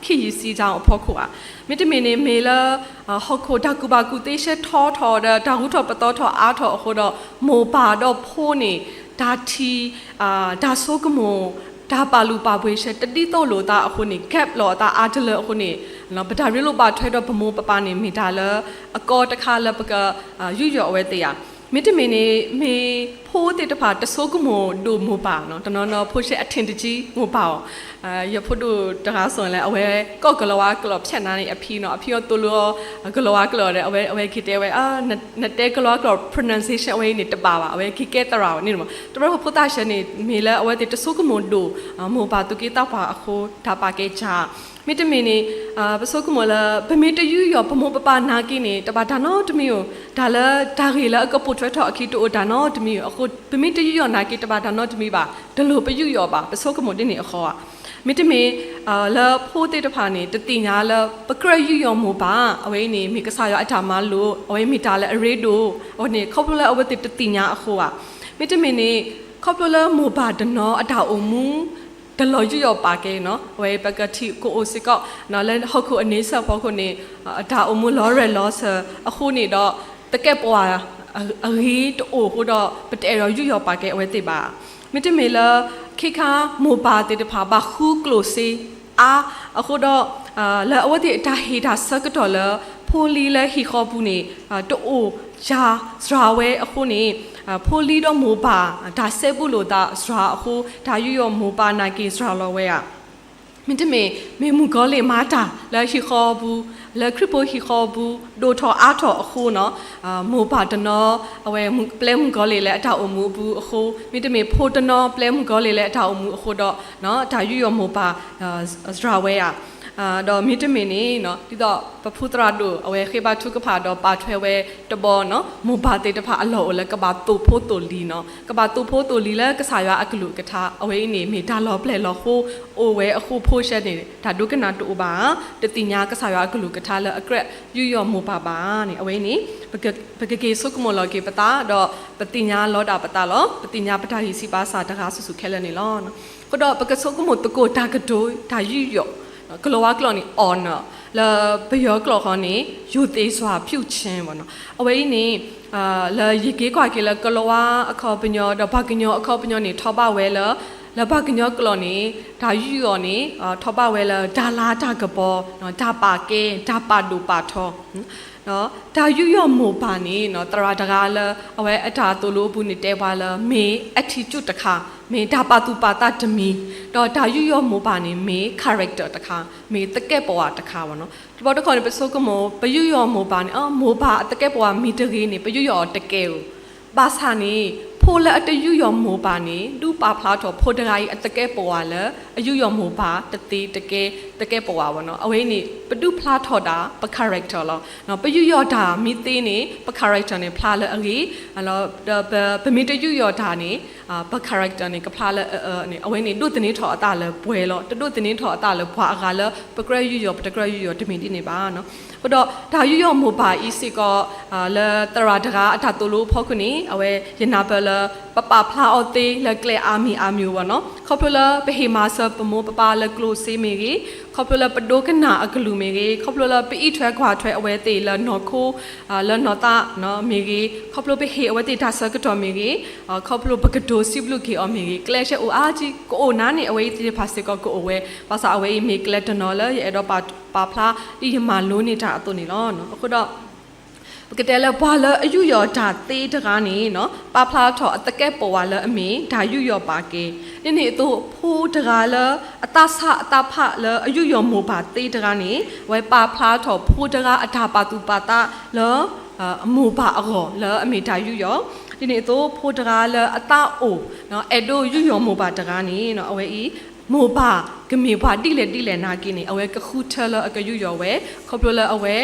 ခံယံၤစံကၠၢအဖီခိၣ်ဧါ, မ့တမ့ၢ်န့ၣ် မ့ၢ်လၢ ဟီၣ်ခိၣ်တၢ်ကူၣ်ဘၣ်ကူၣ်သ့ရှဲထီထီၣ်ဒီး တၢ်ဂုၤထီၣ်ပသီထီၣ်အါထီၣ်အဃိဒီး မိၢ်ပၢ်ဒီးဖိန့ၣ် တၢ်ထံၣ် တၢ်ဆိကမိၣ် တၢ်ပာ်လုၢ်ပာ်ပှ့ၤရှဲတဒ်သိးလိာ်သးအဃိန့ၣ် gap လီၤအသးအါတလၢအဃိန့ၣ် ပတၢ်ရ့လိာ်ဘၣ်ထွဲဒီးပမိၢ်ပပၢ်န့ၣ် မ့ၢ်တၢ်လၢအကီတခါလၢပက ယူးယီၣ်အဝဲသ့ၣ်ဧါ. မ့တမ့ၢ်န့ၣ် မ့ၢ်ဖိသ့ၣ်တဖၣ်တဆိကမိၣ်ဒိၣ်မိၢ်ပၢ်နီၤ, တနီၤနီၤဖိရှဲအထင်တကြီးမိၢ်ပၢ်အီၤ ယဖိဒိၣ်တဂၤစီၤလဲၣ် အဝဲကိးကလီၤဝါကျိာ်ဖျဲးနၤန့ၣ် အဖံနီၤ, အဖံအီၤသိၣ်လိအီၤ ကလီၤဝါကျိာ်ဒီး အဝဲက့ၤတဲဝဲ နတဲကလီၤဝါကျိာ် pronunciation အဝဲအံၤန့ၣ်တဘၣ်ဘၣ်, အဝဲက့ၤကဲသရၣ်ဝဲန့ၣ်မး, တဘျီဖိသၣ်ဆှၢန့ၣ် မ့ၢ်လၢအဝဲသ့ၣ်တဆိကမိၣ်ဒိၣ် မိၢ်ပၢ်သူၣ်က့သးပှၢ်အဃိ တၢ်ပာ်ကဲစှၤ မ့တမ့ၢ်န့ၣ် ပဆိကမိၣ်လၢ ပမ့ၢ်တယူးယီၣ်ပမိၢ်ပပၢ်နာ်က့န့ၣ် တဘၣ်တၢ်နီတမံၤဧိၤ, တၢ်လၢတၢ်ဂ့ၢ်လၢအကပိာ်ထွဲထီၣ်အခံတအိၣ်တၢ်နီတမံၤဧိၤအဃိ ပမ့ၢ်တယူးယီၣ်နာ်က့ တဘၣ်တၢ်နီတမံၤဘၣ်, တလိၣ်ပယူးယီၣ်ဘၣ်, ပဆိကမိၣ်ဒ်န့ၣ်အဃိဧါ. မ့တမ့ၢ် လၢဖိသ့ၣ်တဖၣ်န့ၣ် တသ့ၣ်ညါလၢ ပကြၢးယူးယီၣ်မိၢ်ပၢ် အဝဲအံၤန့ၣ် မ့ၢ်ကစၢ်ယွၤအတၢ်မၤလိာ် အဝဲမ့ၢ်တၢ်လၢအရ့ဒိၣ် အဝဲန့ၣ် ခီဖျိလၢအဝဲသ့ၣ်တသ့ၣ်ညါအဃိဧါ. မ့တမ့ၢ်န့ၣ် ခီဖျိလၢမိၢ်ပၢ်တနီၤအတၢ်အိၣ်မူ တလီၤယူးယီၣ်ပာ်ကဲနီၤ, အဝဲပကထံၣ်ကအိၣ်စ့ၢ်ကီး လၢဟီၣ်ခိၣ်အန့ဆၢၣ်ဖီခိၣ်န့ၣ် အတၢ်အိၣ်မူလီၤရဲၣ်လီၤစၢၤအဃိန့ၣ်ဒီး သကဲးပဝးအဂ့ၤတအိၣ်အဃိဒီး ပတအဲၣ်ဒိးယူးယီၣ်ပာ်ကဲအဝဲသ့ၣ်ဘၣ်. မ့တမ့ၢ်လၢ ခဲခါမိၢ်ပၢ်သ့ၣ်တဖၣ်ဘၣ်ဃုကျိၣ်စ့အါအဃိဒီး လၢအဝဲသ့ၣ်အတၢ်ဟ့ၣ်တၢ်ဆၢကတီၢ်လၢ ဖိလံၤလၢဟံၣ်ဃီပူၤန့ၣ် တအိၣ်ယၤစှၤဝဲအဃိန့ၣ် ဖိလံၤဒီးမိၢ်ပၢ် တၢ်စဲဘူးလိာ်သးစှၤအဃိ တၢ်ယူးယီၣ်မိၢ်ပၢ်နာ်က့စှၤလီၤဝဲဧါ. မ့တမ့ၢ် မ့ၢ်မုၣ်ကီၤလံၢ်မၤတၢ်လၢဟံၣ်ဃီပူၤ လၢခရံာ်ဖိဟံၣ်ဃီပူၤ ဒိၣ်ထီၣ်အါထီၣ်အဃိနီၤ, မိၢ်ပၢ်တနီၤ အဝဲပျဲမုၣ်ကီၤလံၢ်လၢအတၢ်အိၣ်မူအပူၤအဃိ, မ့တမ့ၢ်ဖိတနီၤပျဲမုၣ်ကီၤလံၢ်လၢအတၢ်အိၣ်မူအဃိဒီး တၢ်ယူးယီၣ်မိၢ်ပၢ် စှၤဝဲဧါ. ဒီးမ့တမ့ၢ်န့ၣ် ဒ်သိးပဖုသရၣ်ဒိၣ် အဝဲဃ့ဘါထုကဖၣ်ဒီးပာ်ထွဲဝဲတဘီနီၤ, မိၢ်ပၢ်သ့ၣ်တဖၣ်အလီၢ်အိၣ်လၢကဘၣ်သိၣ်ဖိသိၣ်လံၤနီၤ, ကဘၣ်သိၣ်ဖိသိၣ်လံၤလၢကစၢ်ယွၤအကလုၢ်ကထါ အဝဲအံၤန့ၣ် မ့ၢ်တၢ်လီၤပျဲၢ်လီၤဃိ အိၣ်ဝဲအဃိဖိရှဲန့ၣ် တၢ်ဒိကနၣ်တအိၣ်ဘၣ်ဧါ, တသ့ၣ်ညါကစၢ်ယွၤအကလုၢ်ကထါလၢအကြၢးယူးယီၣ်မိၢ်ပၢ်ဘၣ်န့ၣ် အဝဲအံၤန့ၣ် ပကက့ၤဆိကမိၣ်လီၤက့ၤပသး ဒီးပသ့ၣ်ညါလီၤဒၣ်ပသးလီၤ. ပသ့ၣ်ညါပတၢ်ဂံၢ်စၢ်ဘါစၢ်တဂၤစုာ်စုာ်ခဲလၢာ်န့ၣ်လီၤ. အဃိဒီးပကဆိကမိၣ်သကိးတၢ်ကတိၤတၢ်ယူးယီၣ်, ကလီၤဝါကျိာ်န့ၣ် honor, လၢပယီၤကျိာ်ဃီန့ၣ် ယိၤသ့ၣ်စွာ်ဖျူၣ်ဆ့ၣ်နီၤ. အဝဲအံၤန့ၣ် လၢယက့ၤကွၢ်က့ၤလၢကလီၤဝါအခီပညီ ဒီးပှၤကညီအခီပညီန့ၣ် ထီၣ်ဘၣ်ဝဲလၢ လၢပှၤကညီကျိာ်န့ၣ် တၢ်ယူးယီၣ်န့ၣ် ထီၣ်ဘၣ်ဝဲလၢတၢ်လၤတၢ်ကပီၤ, တၢ်ပာ်ကဲ, တၢ်ပာ်ဒိၣ်ပာ်ထီ တၢ်ယူးယီၣ်မိၢ်ပၢ်န့ၣ် သရၣ်တဂၤလၢ အဝဲအတၢ်သိၣ်လိအပူၤန့ၣ်တဲပှၤလၢ မ့ၢ် attitude တခါ, မ့ၢ်တၢ်ပာ်သူၣ်ပာ်သးတမံၤ, ဒီးတၢ်ယူးယီၣ်မိၢ်ပၢ်န့ၣ် မ့ၢ် character တခါ, မ့ၢ်သကဲးပဝးတခါဘၣ်နီၤ. တဘျီတခီၣ်န့ၣ် ပဆိကမိၣ် ပယူးယီၣ်မိၢ်ပၢ်န့ၣ် မိၢ်ပၢ်အသကဲးပဝးမ့ၢ်တဂ့ၤန့ၣ် ပယူးယီၣ်အီၤတကဲဧိၤ ဘၣ်ဆၣ်န့ၣ် ဖိလၢအတယူးယီၣ်မိၢ်ပၢ်န့ၣ် ဒုးပာ်ဖျါထီၣ်ဖိတဂၤအံၤအသကဲးပဝးလၢ အယူးယီၣ်မိၢ်ပၢ်တသ့တကဲ သကဲးပဝးဘၣ်နီၤ. အဝဲအံၤန့ၣ် ပဒုးဖျါထီၣ်ဒၣ် ပ character လီၤ. ပယူးယီၣ်တၢ်မ့ၢ်သ့န့ၣ် ပ character န့ၣ် ဖျါလၢအဂ့ၤ, ဒီးပမ့ၢ်တယူးယီၣ်တၢ်န့ၣ် ပ character န့ၣ် ကဖျါလၢအအၢန့ၣ် အဝဲန့ၣ်ဒိးသန့ၤထီၣ်အသးလၢပှဲၤလီၤ. တဒိးသန့ၤထီၣ်အသးလၢပှၤအဂၤလၢ ပကြၢးယူးယီၣ် ပတကြၢးယူးယီၣ်တမ့ၢ်ဒ်န့ၣ်ဘၣ်နီၤ. အဃိဒီးတၢ်ယူးယီၣ်မိၢ်ပၢ်အံၤစ့ၢ်ကီး လၢသရၣ်တဂၤအတၢ်သိၣ်လိအဖီခိၣ်န့ၣ် အဝဲယနၢ်ပၢၢ်လၢ ပပာ်ဖျါအီၤသ့လၢကျဲအါမံၤအါမံၤဘၣ်နီၤ. ခီဖျိလၢပဟ့ၣ်မၤစၢၤပမိၢ်ပပၢ်လၢကျိၣ်စ့မ့ၢ်ဂ့ၤ, ခီဖျိလၢပဒိကနၣ်အကလုၢ်မ့ၢ်ဂ့ၤ, ခီဖျိလၢပအံးထွဲကွၢ်ထွဲအဝဲသ့ၣ်လၢနီၢ်ခိ လၢနီၢ်သးမ့ၢ်ဂ့ၤ, ခီဖျိပဟ့ၣ်အဝဲသ့ၣ်တၢ်ဆၢကတီၢ်မ့ၢ်ဂ့ၤ, ခီဖျိပကတိၤစံးဘျုးက့ၤအီၤမ့ၢ်ဂ့ၤ, ကျဲးစၢးအိၣ်အါကအိၣ်နၤန့ၣ် အဝဲအံၤသ့ၣ်တဖၣ်စ့ၢ်ကီးကအိၣ်ဝဲ. ဘၣ်ဆၣ်အဝဲအံၤမ့ၢ်ကျဲတနီၤလၢယအဲၣ်ဒိးပာ်ဖျါဒ်ယမၤလိန့ၢ်တၢ်အသိးန့ၣ်လီၤ. အဃိဒီး ပကတဲလၢပှၤလၢအယူးယီၣ်တၢ်သ့တဂၤန့ၣ် ပာ်ဖျါထီၣ်အသကဲးပဝးလၢအမ့ၢ်တၢ်ယူးယီၣ်ပာ်ကဲ, ဒ်န့ၣ်အသိး ဖိတဂၤလၢအသးဆးအသးဖးလၢအယူးယီၣ်မိၢ်ပၢ်သ့တဂၤန့ၣ် အဝဲပာ်ဖျါထီၣ်ဖိတဂၤအတၢ်ပာ်သူၣ်ပာ်သးလၢ အမိၢ်ပၢ်အဂီၢ်လၢအမ့ၢ်တၢ်ယူးယီၣ်, ဒ်န့ၣ်အသိး ဖိတဂၤလၢအသးအိၣ် အဲၣ်ဒိးယူးယီၣ်မိၢ်ပၢ်တဂၤန့ၣ် အဝဲအံၤ မိၢ်ပၢ်ကမ့ၢ်ပှၤဒ်လဲၣ်ဒ်လဲၣ်နာ်က့န့ၣ် အဝဲကဃုထၢလၢအကယူးယီၣ်ဝဲ ခီဖျိလၢအဝဲ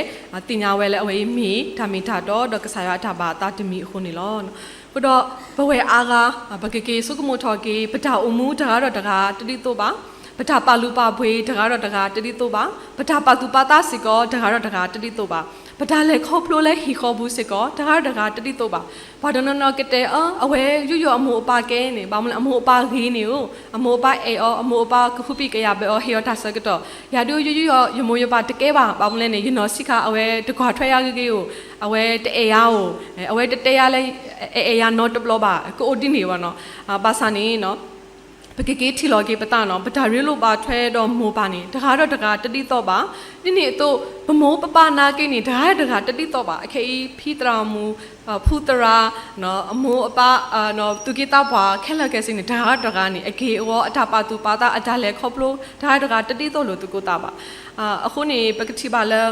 သ့ၣ်ညါဝဲလၢအဝဲအံၤမ့ၢ်တၢ်မ့ၢ်တၢ်တီဒီးကစၢ်ယွၤအတၢ်ဘၣ်အသးတမံၤအဃိန့ၣ်လီၤ. အဃိဒီး ပဝဲအါဂၤ ပကက့ၤဆိကမိၣ်ထီၣ်က့ၤ ပတၢ်အိၣ်မူတဂၤဒီးတဂၤတဒ်သိးဘၣ်, ပတၢ်ပာ်လုၢ်ပာ်ပှ့ၤတဂၤဒီးတဂၤတဒ်သိးဘၣ်, ပတၢ်ပာ်သူၣ်ပာ်သးစ့ၢ်ကီးတဂၤဒီးတဂၤတဒ်သိးဘၣ်, ပတၢ်လဲၤခီဖျိလၢဟံၣ်ဃီပူၤစ့ၢ်ကီး တဂၤဒီးတဂၤတဒ်သိးဘၣ်. ပှၤတနီၤနီၤကတဲအီၤ အဝဲယူးယီၣ်အမိၢ်အပၢ်ကဲန့ၣ် ဘၣ်မနုၤလဲၣ် အမိၢ်အပၢ်ဂ့ၤန့ၣ်ဧိၤ, အမိၢ်အပၢ်အဲၣ်အီၤ, အမိၢ်အပၢ်ကဟုပံးကယာ်ဘၢအီၤ ဟ့ၣ်အီၤတၢ်ဆၢကတီၢ်, ယၤဒုးယူးယီၣ်ယမိၢ်ယပၢ်တကဲဘၣ်, ဘၣ်မနုၤလဲၣ်န့ၣ် ယနီၢ်ဆံးခါ အဝဲတကွၢ်ထွဲယၤဂ့ၤဂ့ၤဧိၤ, အဝဲတအဲၣ်ယၤဧိၤ, အဝဲတတဲယၤလၢ အအဲၣ်ယၤနီတဘျီဘၣ်, ကအိၣ်ဒ်န့ၣ်ဘၣ်နီၤ. ဘၣ်ဆၣ်န့ၣ် ပကက့ၤထံၣ်လီၤက့ၤပသးနီၤ, ပတၢ်ရ့လိာ်ဘၣ်ထွဲဒီးမိၢ်ပၢ်န့ၣ် တဂၤဒီးတဂၤတဒ်သိးဘၣ်. ဒ်န့ၣ်အသိး ပမိၢ်ပပၢ်နာ်က့န့ၣ် တဂၤဒီးတဂၤတဒ်သိးဘၣ်. အခဲအံၤ ဖံသရၣ်မုၣ် ဖုသရၣ် အမိၢ်အပၢ် သူၣ်က့သးပှၢ်ခဲလၢာ်ခဲဆ့န့ၣ် တဂၤဒီးတဂၤန့ၣ် အက့ၢ်အဂီၤ အတၢ်ပာ်သူၣ်ပာ်သး အတၢ်လဲၤခီဖျိ တဂၤဒီးတဂၤတဒ်သိးလိာ်သကိးသးဘၣ်. အဃိန့ၣ် ပကထံၣ်ဘၣ်လၢ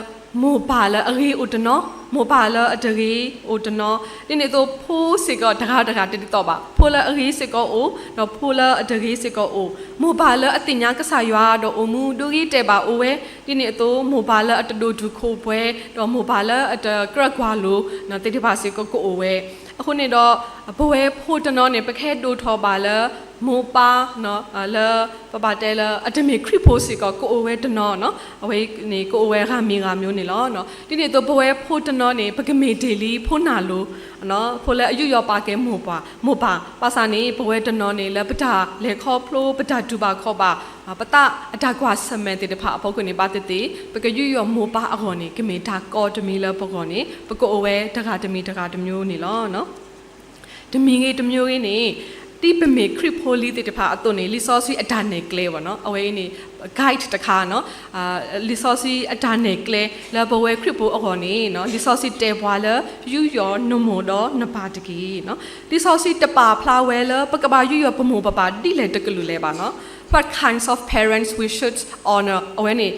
မိၢ်ပၢ်လၢအဂ့ၤအိၣ်တနီၤ, မိၢ်ပၢ်လၢအတဂ့ၤအိၣ်တနီၤ, ဒ်န့ၣ်အသိး ဖိစ့ၢ်ကီးတဂၤဒီးတဂၤတဒ်သိးဘၣ်. ဖိလၢအဂ့ၤစ့ၢ်ကီးအိၣ်, ဒီးဖိလၢအတဂ့ၤစ့ၢ်ကီးအိၣ်, မိၢ်ပၢ်လၢအသ့ၣ်ညါကစၢ်ယွၤဒီးအိၣ်မူဒိဂ့ၤတဲာ်ဘၣ်အိၣ်ဝဲ, ဒ်န့ၣ်အသိး မိၢ်ပၢ်လၢအတဒိၣ်တုာ်ခိၣ်ပှဲၤ ဒီးမိၢ်ပၢ်လၢအတကြၢးကွၢ်လိာ် သ့ၣ်တဖၣ်စ့ၢ်ကီးကအိၣ်ဝဲ. အဃိန့ၣ်ဒီး ပဝဲဖိတနီၤန့ၣ် ပကဟဲဒိၣ်ထီၣ်ဘၣ်လၢ မိၢ်ပၢ် လၢပဘၣ်တဲလၢအတမ့ၢ်ခရံာ်ဖိစ့ၢ်ကီး ကအိၣ်ဝဲတနီၤနီၤ, အဝဲန့ၣ် ကအိၣ်ဝဲဂၤမံၤဂၤမံၤန့ၣ်လီၤ. ဒ်န့ၣ်အသိး ပဝဲဖိတနီၤန့ၣ် ပကမ့ၢ်တ့ၢ်လံဖိနၢ်လိၤ ဖိလၢအယူးယီၣ်ပာ်ကဲမိၢ်ပၢ်, မိၢ်ပၢ်, ဘၣ်ဆၣ်န့ၣ် ပဝဲတနီၤန့ၣ် လၢပတၢ်လဲၤခီဖျိ ပတၢ်တူၢ်ဘၣ်ခီၣ်ဘၣ် ပသးအတၢ်ကွၢ်ဆၢၣ်မဲာ်သ့ၣ်တဖၣ်အဖီခိၣ်န့ၣ် ဘၣ်သ့ၣ်သ့ၣ် ပကယူးယီၣ်မိၢ်ပၢ်အဂီၢ်န့ၣ် ကမ့ၢ်တၢ်ကီတမံၤလၢပဂီၢ်န့ၣ် ပကအိၣ်ဝဲတဂၤတမံၤတဂၤတမျိုးန့ၣ်လီၤ. တမံၤဂ့ၤတမျိုးဂ့ၤန့ၣ် ဒ်ပမ့ၢ်ခရံာ်ဖိလံသ့ၣ်တဖၣ်အသိးန့ၣ် လံာ်စီဆှံအတၢ်နဲၣ်ကျဲဘၣ်နီၤ, အဝဲအံၤန့ၣ် guide တခါနီၤ, လံာ်စီဆှံအတၢ်နဲၣ်ကျဲလၢပဝဲခရံာ်ဖိအဂီၢ်န့ၣ် လံာ်စီဆှံတဲပှၤလၢ ယူးယီၣ်နမိၢ်ဒီးနပၢ်တက့ၢ်. လံာ်စီဆှံတပာ်ဖျါဝဲလၢ ပကဘၣ်ယူးယီၣ်ပမိၢ်ပပၢ်ဒ်လဲၣ်တကလုာ်လဲၣ်ဘၣ်နီၤ, what kinds of parents we should honor အဝဲန့ၣ်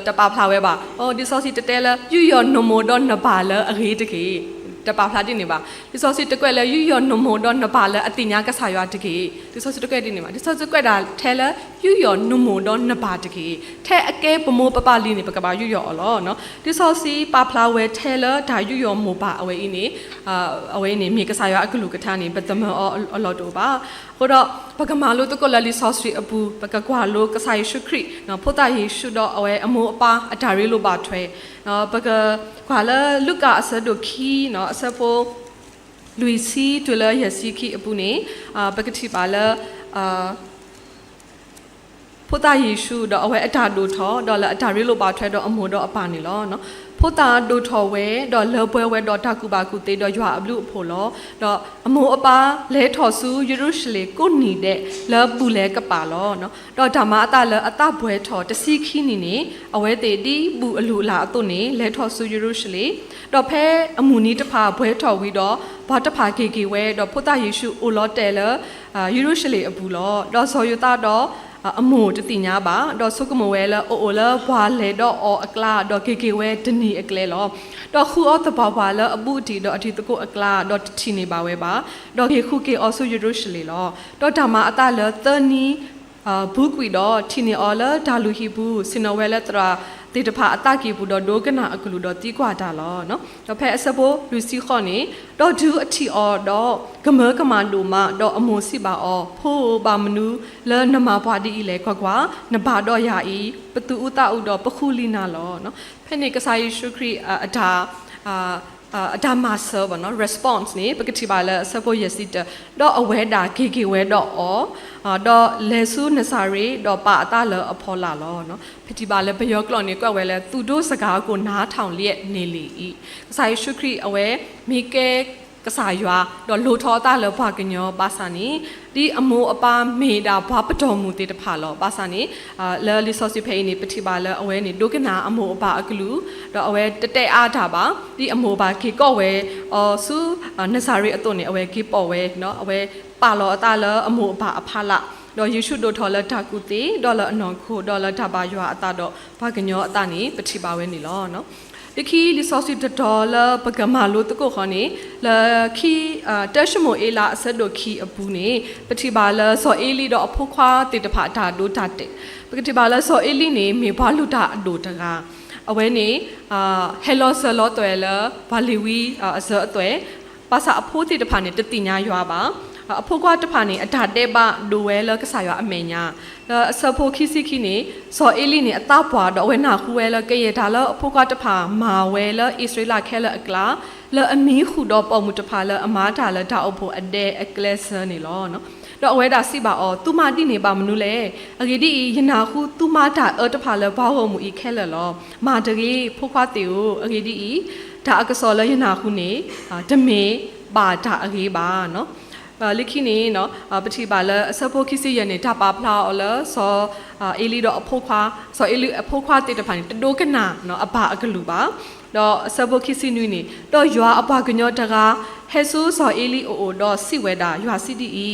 တပာ်ဖျါဝဲဘၣ်. လံာ်စီဆှံတတဲလၢ ယူးယီၣ်နမိၢ်ဒီးနပၢ်လၢအဂ့ၤတက့ၢ်. တပာ်ဖျါဒ်န့ၣ်ဘၣ်. လံာ်စီဆှံတကွဲးလၢ ယူးယီၣ်နမိၢ်ဒီးနပၢ်လၢအသ့ၣ်ညါကစၢ်ယွၤတက့ၢ်. လံာ်စီဆှံတကွဲးဒ်န့ၣ်ဘၣ်. လံာ်စီဆှံကွဲးဒၣ်ထဲလၢ ယူးယီၣ်နမိၢ်ဒီးနပၢ်တက့ၢ်. ထဲအကဲပမိၢ်ပပၢ်လံန့ၣ် ပကဘၣ်ယူးယီၣ်အီၤလီၤ. လံာ်စီဆှံပာ်ဖျါဝဲထဲလၢတၢ်ယူးယီၣ်မိၢ်ပၢ်အဝဲအံၤန့ၣ် အဝဲအံၤန့ၣ် မ့ၢ်ကစၢ်ယွၤအကလုၢ်ကထါန့ၣ် ပသမၢအီၤအလီၢ်တအိၣ်ဘၣ်. အဃိဒီး ပကမၤလိသကိးလၢလံာ်စီဆှံအပူၤ ပကကွၢ်လိကစၢ်ယ့ၣ်ၡူးခရံာ် ဖိသၣ်ယ့ၣ်ၡူးဒီးအဝဲအမိၢ်အပၢ်အတၢ်ရ့လိာ်ဘၣ်ထွဲ, ပကကွၢ်လၢလူၤကၣ်အဆၢဒိၣ်ခံ အဆၢဖိ လွံၢ်ဆံတုၤလၢယဲၢ်ဆံခံအပူၤန့ၣ် ပကထံၣ်ဘၣ်လၢ ဖိသၣ်ယ့ၣ်ၡူးဒီးအဝဲအတၢ်ဒိၣ်ထီၣ် ဒီးလၢအတၢ်ရ့လိာ်ဘၣ်ထွဲဒီးအမိၢ်ဒီးအပၢ်န့ၣ်လီၤ. ဖိသၣ်ဒိၣ်ထီၣ်ဝဲ ဒီးလၢပှဲၤဝဲဒီးတၢ်ကူၣ်ဘၣ်ကူၣ်သ့ဒီးယွၤအဘျုးအဖှိၣ်လီၤ. ဒီးအမိၢ်အပၢ်လဲၤထီၣ်ဆူယရူၤၡလ့ၣ်ကိးနံၤဒဲး လၢဘူၣ်လဲၤကပာ်လီၤ. ဒီးတၢ်မၤအသးလၢအသးပှဲၤထီၣ်တဆံခံနံၣ်န့ၣ် အဝဲသ့ၣ်ဒ်ဘူၣ်အလုၢ်အလၢ်အသိးန့ၣ် လဲၤထီၣ်ဆူယရူၤၡလ့ၣ်, ဒီးဖဲအမုၢ်နံၤတဖၣ်ပှဲၤထီၣ်ဝံၤဒီး ပှၤတဖၣ်က့ၤက့ၤဝဲ, ဒီးဖိသၣ်ယ့ၣ်ၡူးအိၣ်လီၤတဲာ်လၢ ယရူၤၡလ့ၣ်အပူၤလီၤ. ဒီးစီၤယိၤသးဒီးအမိၢ်တသ့ၣ်ညါဘၣ်, ဒီးဆိကမိၣ်ဝဲလၢအအိၣ်လၢပှၤလဲၤဒီးအီၤအကျါ, ဒီးက့ၤက့ၤဝဲတနံၤအကျဲလီၤ. ဒီးဃုအီၤသပှၢ်ပှၢ်လၢအဘူးအတံၢ်ဒီးအတံၤသကိးအကျါ, ဒီးတထံၣ်န့ၢ်ဘၣ်ဝဲဘၣ်, ဒီးက့ၤဃုက့ၤအီၤဆူယရူၤၡလ့ၣ်လီၤ. ဒီးတၢ်မၤအသးလၢသၢနံၤ ဘူးကွံာ်ဒီး ထံၣ်န့ၢ်အီၤလၢတၢ်လုၢ်ဟံၣ်ပူၤ, ဆ့ၣ်နီၤဝဲလၢသရၣ်သ့ၣ်တဖၣ်အသးကံၢ်ပူၤဒီးဒိကနၣ်အကလုၢ်ဒီးသံကွၢ်တၢ်လီၤ. ဒီးဖဲအဆၢဖိလွံၢ်ဆံဃိးန့ၣ်, ဒီးတုၤအထံၣ်အီၤဒီး ကမၢကမၣ်ဒိၣ်မး, ဒီးအမိၢ်စံးဘၣ်အီၤ, ဖိဧၢ, ဘၣ်မနုၤလၢနမၤပှၤဒ်အံၤလဲၣ်. ကွၢ်ကွၢ်, နဘၣ်ဒီးယၤအံၤ ပသူၣ်အုးသးအုးဒီးပဃုလံနၤလီၤ. ဖဲန့ၣ်ကစၢ်ယ့ၣ်ၡူးခရံာ်အတၢ် အတၢ်မၤစၢၤဘၣ်နီၤ response န့ၣ် ပကထံၣ်ဘၣ်လၢအဆၢဖိယဲၢ်ဆံတၢ, ဒီးအဝဲဒၣ်က့ၤက့ၤဝဲဒီးအီၤ, ဒီးလဲၤဆူနစၤရ့း ဒီးပာ်အသးလၢအဖီလာ်လီၤ. ပထံၣ်ဘၣ်လၢပယီၤကျိာ်န့ၣ် ကွဲးဝဲလၢ သူတို့စကားကို နားထောင်လျက်နေလေ၏. ကစၢ်ယ့ၣ်ၡူးခရံာ်အဝဲ မ့ၢ်ကဲကစၢ်ယွၤ ဒီးလိၣ်ထီၣ်အသးလၢပှၤကညီဘၣ်ဆၣ်န့ၣ်, ဒ်အမိၢ်အပၢ်မ့ၢ်ဒၣ်ပှၤပတီၢ်မုၢ်သ့ၣ်တဖၣ်လီၤ. ဘၣ်ဆၣ်န့ၣ် လၢလံာ်စီဆှံဖဲအံၤန့ၣ် ပထံၣ်ဘၣ်လၢအဝဲန့ၣ် ဒိကနၣ်အမိၢ်အပၢ်အကလုၢ်, ဒီးအဝဲတတဲအါတၢ်ဘၣ်, ဒ်အမိၢ်အပၢ်က့ၤကိးဝဲအီၤဆူ နစၤရ့းအသိးန့ၣ် အဝဲက့ၤပိာ်ဝဲ, အဝဲပာ်လီၤအသးလၢအမိၢ်အပၢ်အဖီလာ်, ဒီးယ့ၣ်ၡူးဒိၣ်ထီၣ်လၢတၢ်ကူၣ်သ့, ဒီးလၢအနီၢ်ခိ, ဒီးလၢတၢ်ဘၣ်ယွၤအသးဒီးပှၤကညီအသးန့ၣ် ပထံၣ်ဘၣ်ဝဲန့ၣ်လီၤ. လၢခံလံာ်စီဆှံတတီၤလၢပကမၤလိသကိးဃီန့ၣ်, လၢခံ တၢၡမူၤအ့လးအဆၢဒိၣ်ခံအပူၤန့ၣ်, ပထံၣ်ဘၣ်လၢစီၤအ့လံဒီးအဖိခွါသ့ၣ်တဖၣ်အတၢ်ဒိတၢ်တဲာ်, ပကထံၣ်ဘၣ်လၢစီၤအ့လံန့ၣ် မ့ၢ်ပှၤလုၢ်တၢ်အဒိၣ်တဂၤ, အဝဲန့ၣ် ဟဲလီၤစၢၤလီၤသွဲၣ်လၢပှၤလ့ၤဝံအစၢၤအသွဲၣ်, ဘၣ်ဆၣ်အဖိသ့ၣ်တဖၣ်န့ၣ် တသ့ၣ်ညါယွၤဘၣ်. အဖိခွါတဖၣ်န့ၣ် အတၢ်ဒဲးဘးဒိၣ်ဝဲလၢကစၢ်ယွၤအမဲာ်ညါ, လၢအဆၢဖိခံဆံခံန့ၣ် စီၤအ့လံန့ၣ် အသးပှၢ်ဒီးအဝဲနၢ်ဟူဝဲလၢကယဲၢ်တၢ်လၢအဖိခွါတဖၣ်မၤဝဲလၢအံၣ်စရ့လးခဲလၢာ်အကျါ, လၢအမံဃုာ်ဒီးပိာ်မုၣ်တဖၣ်လၢအမၤတၢ်လၢတၢ်အိၣ်ဖှိၣ်အဒဲအကျဲစၢၤန့ၣ်လီၤ. ဒီးအဝဲဒၣ်စံးဘၣ်အီၤ, သုမၤဒ်န့ၣ်ဘၣ်မနုၤလဲၣ်. အဂ့ၢ်ဒ်အံၤ, ယနၢ်ဟူသုမၤတၢ်အၢတဖၣ်လၢပှၤဂီၢ်မုၢ်အံၤခဲလၢာ်လီၤ. မၤတဂ့ၤ, ဖိခွါသ့ၣ်ဧၢ, အဂ့ၢ်ဒ်အံၤ, တၢ်အကစီၣ်လၢယနၢ်ဟူန့ၣ် တမ့ၢ်ဘၣ်တၢ်အဂ့ၤဘၣ်. လၢခံန့ၣ် ပထံၣ်ဘၣ်လၢအဆၢဖိခံဆံယဲၢ်န့ၣ် တၢ်ပာ်ဖျါအီၤလၢစီၤအ့လံဒီးအဖိခွါ, စီၤအ့လံအဖိခွါသ့ၣ်တဖၣ်န့ၣ် တဒိကနၣ်အပၢ်အကလုၢ်ဘၣ်. ဒီးအဆၢဖိခံဆံနွံန့ၣ်, ဒီးယွၤအပှၤကညီတဂၤ ဟဲဆူစီၤအ့လံအအိၣ်ဒီးစံးဝဲဒၣ်, ယွၤစံးဒ်အံ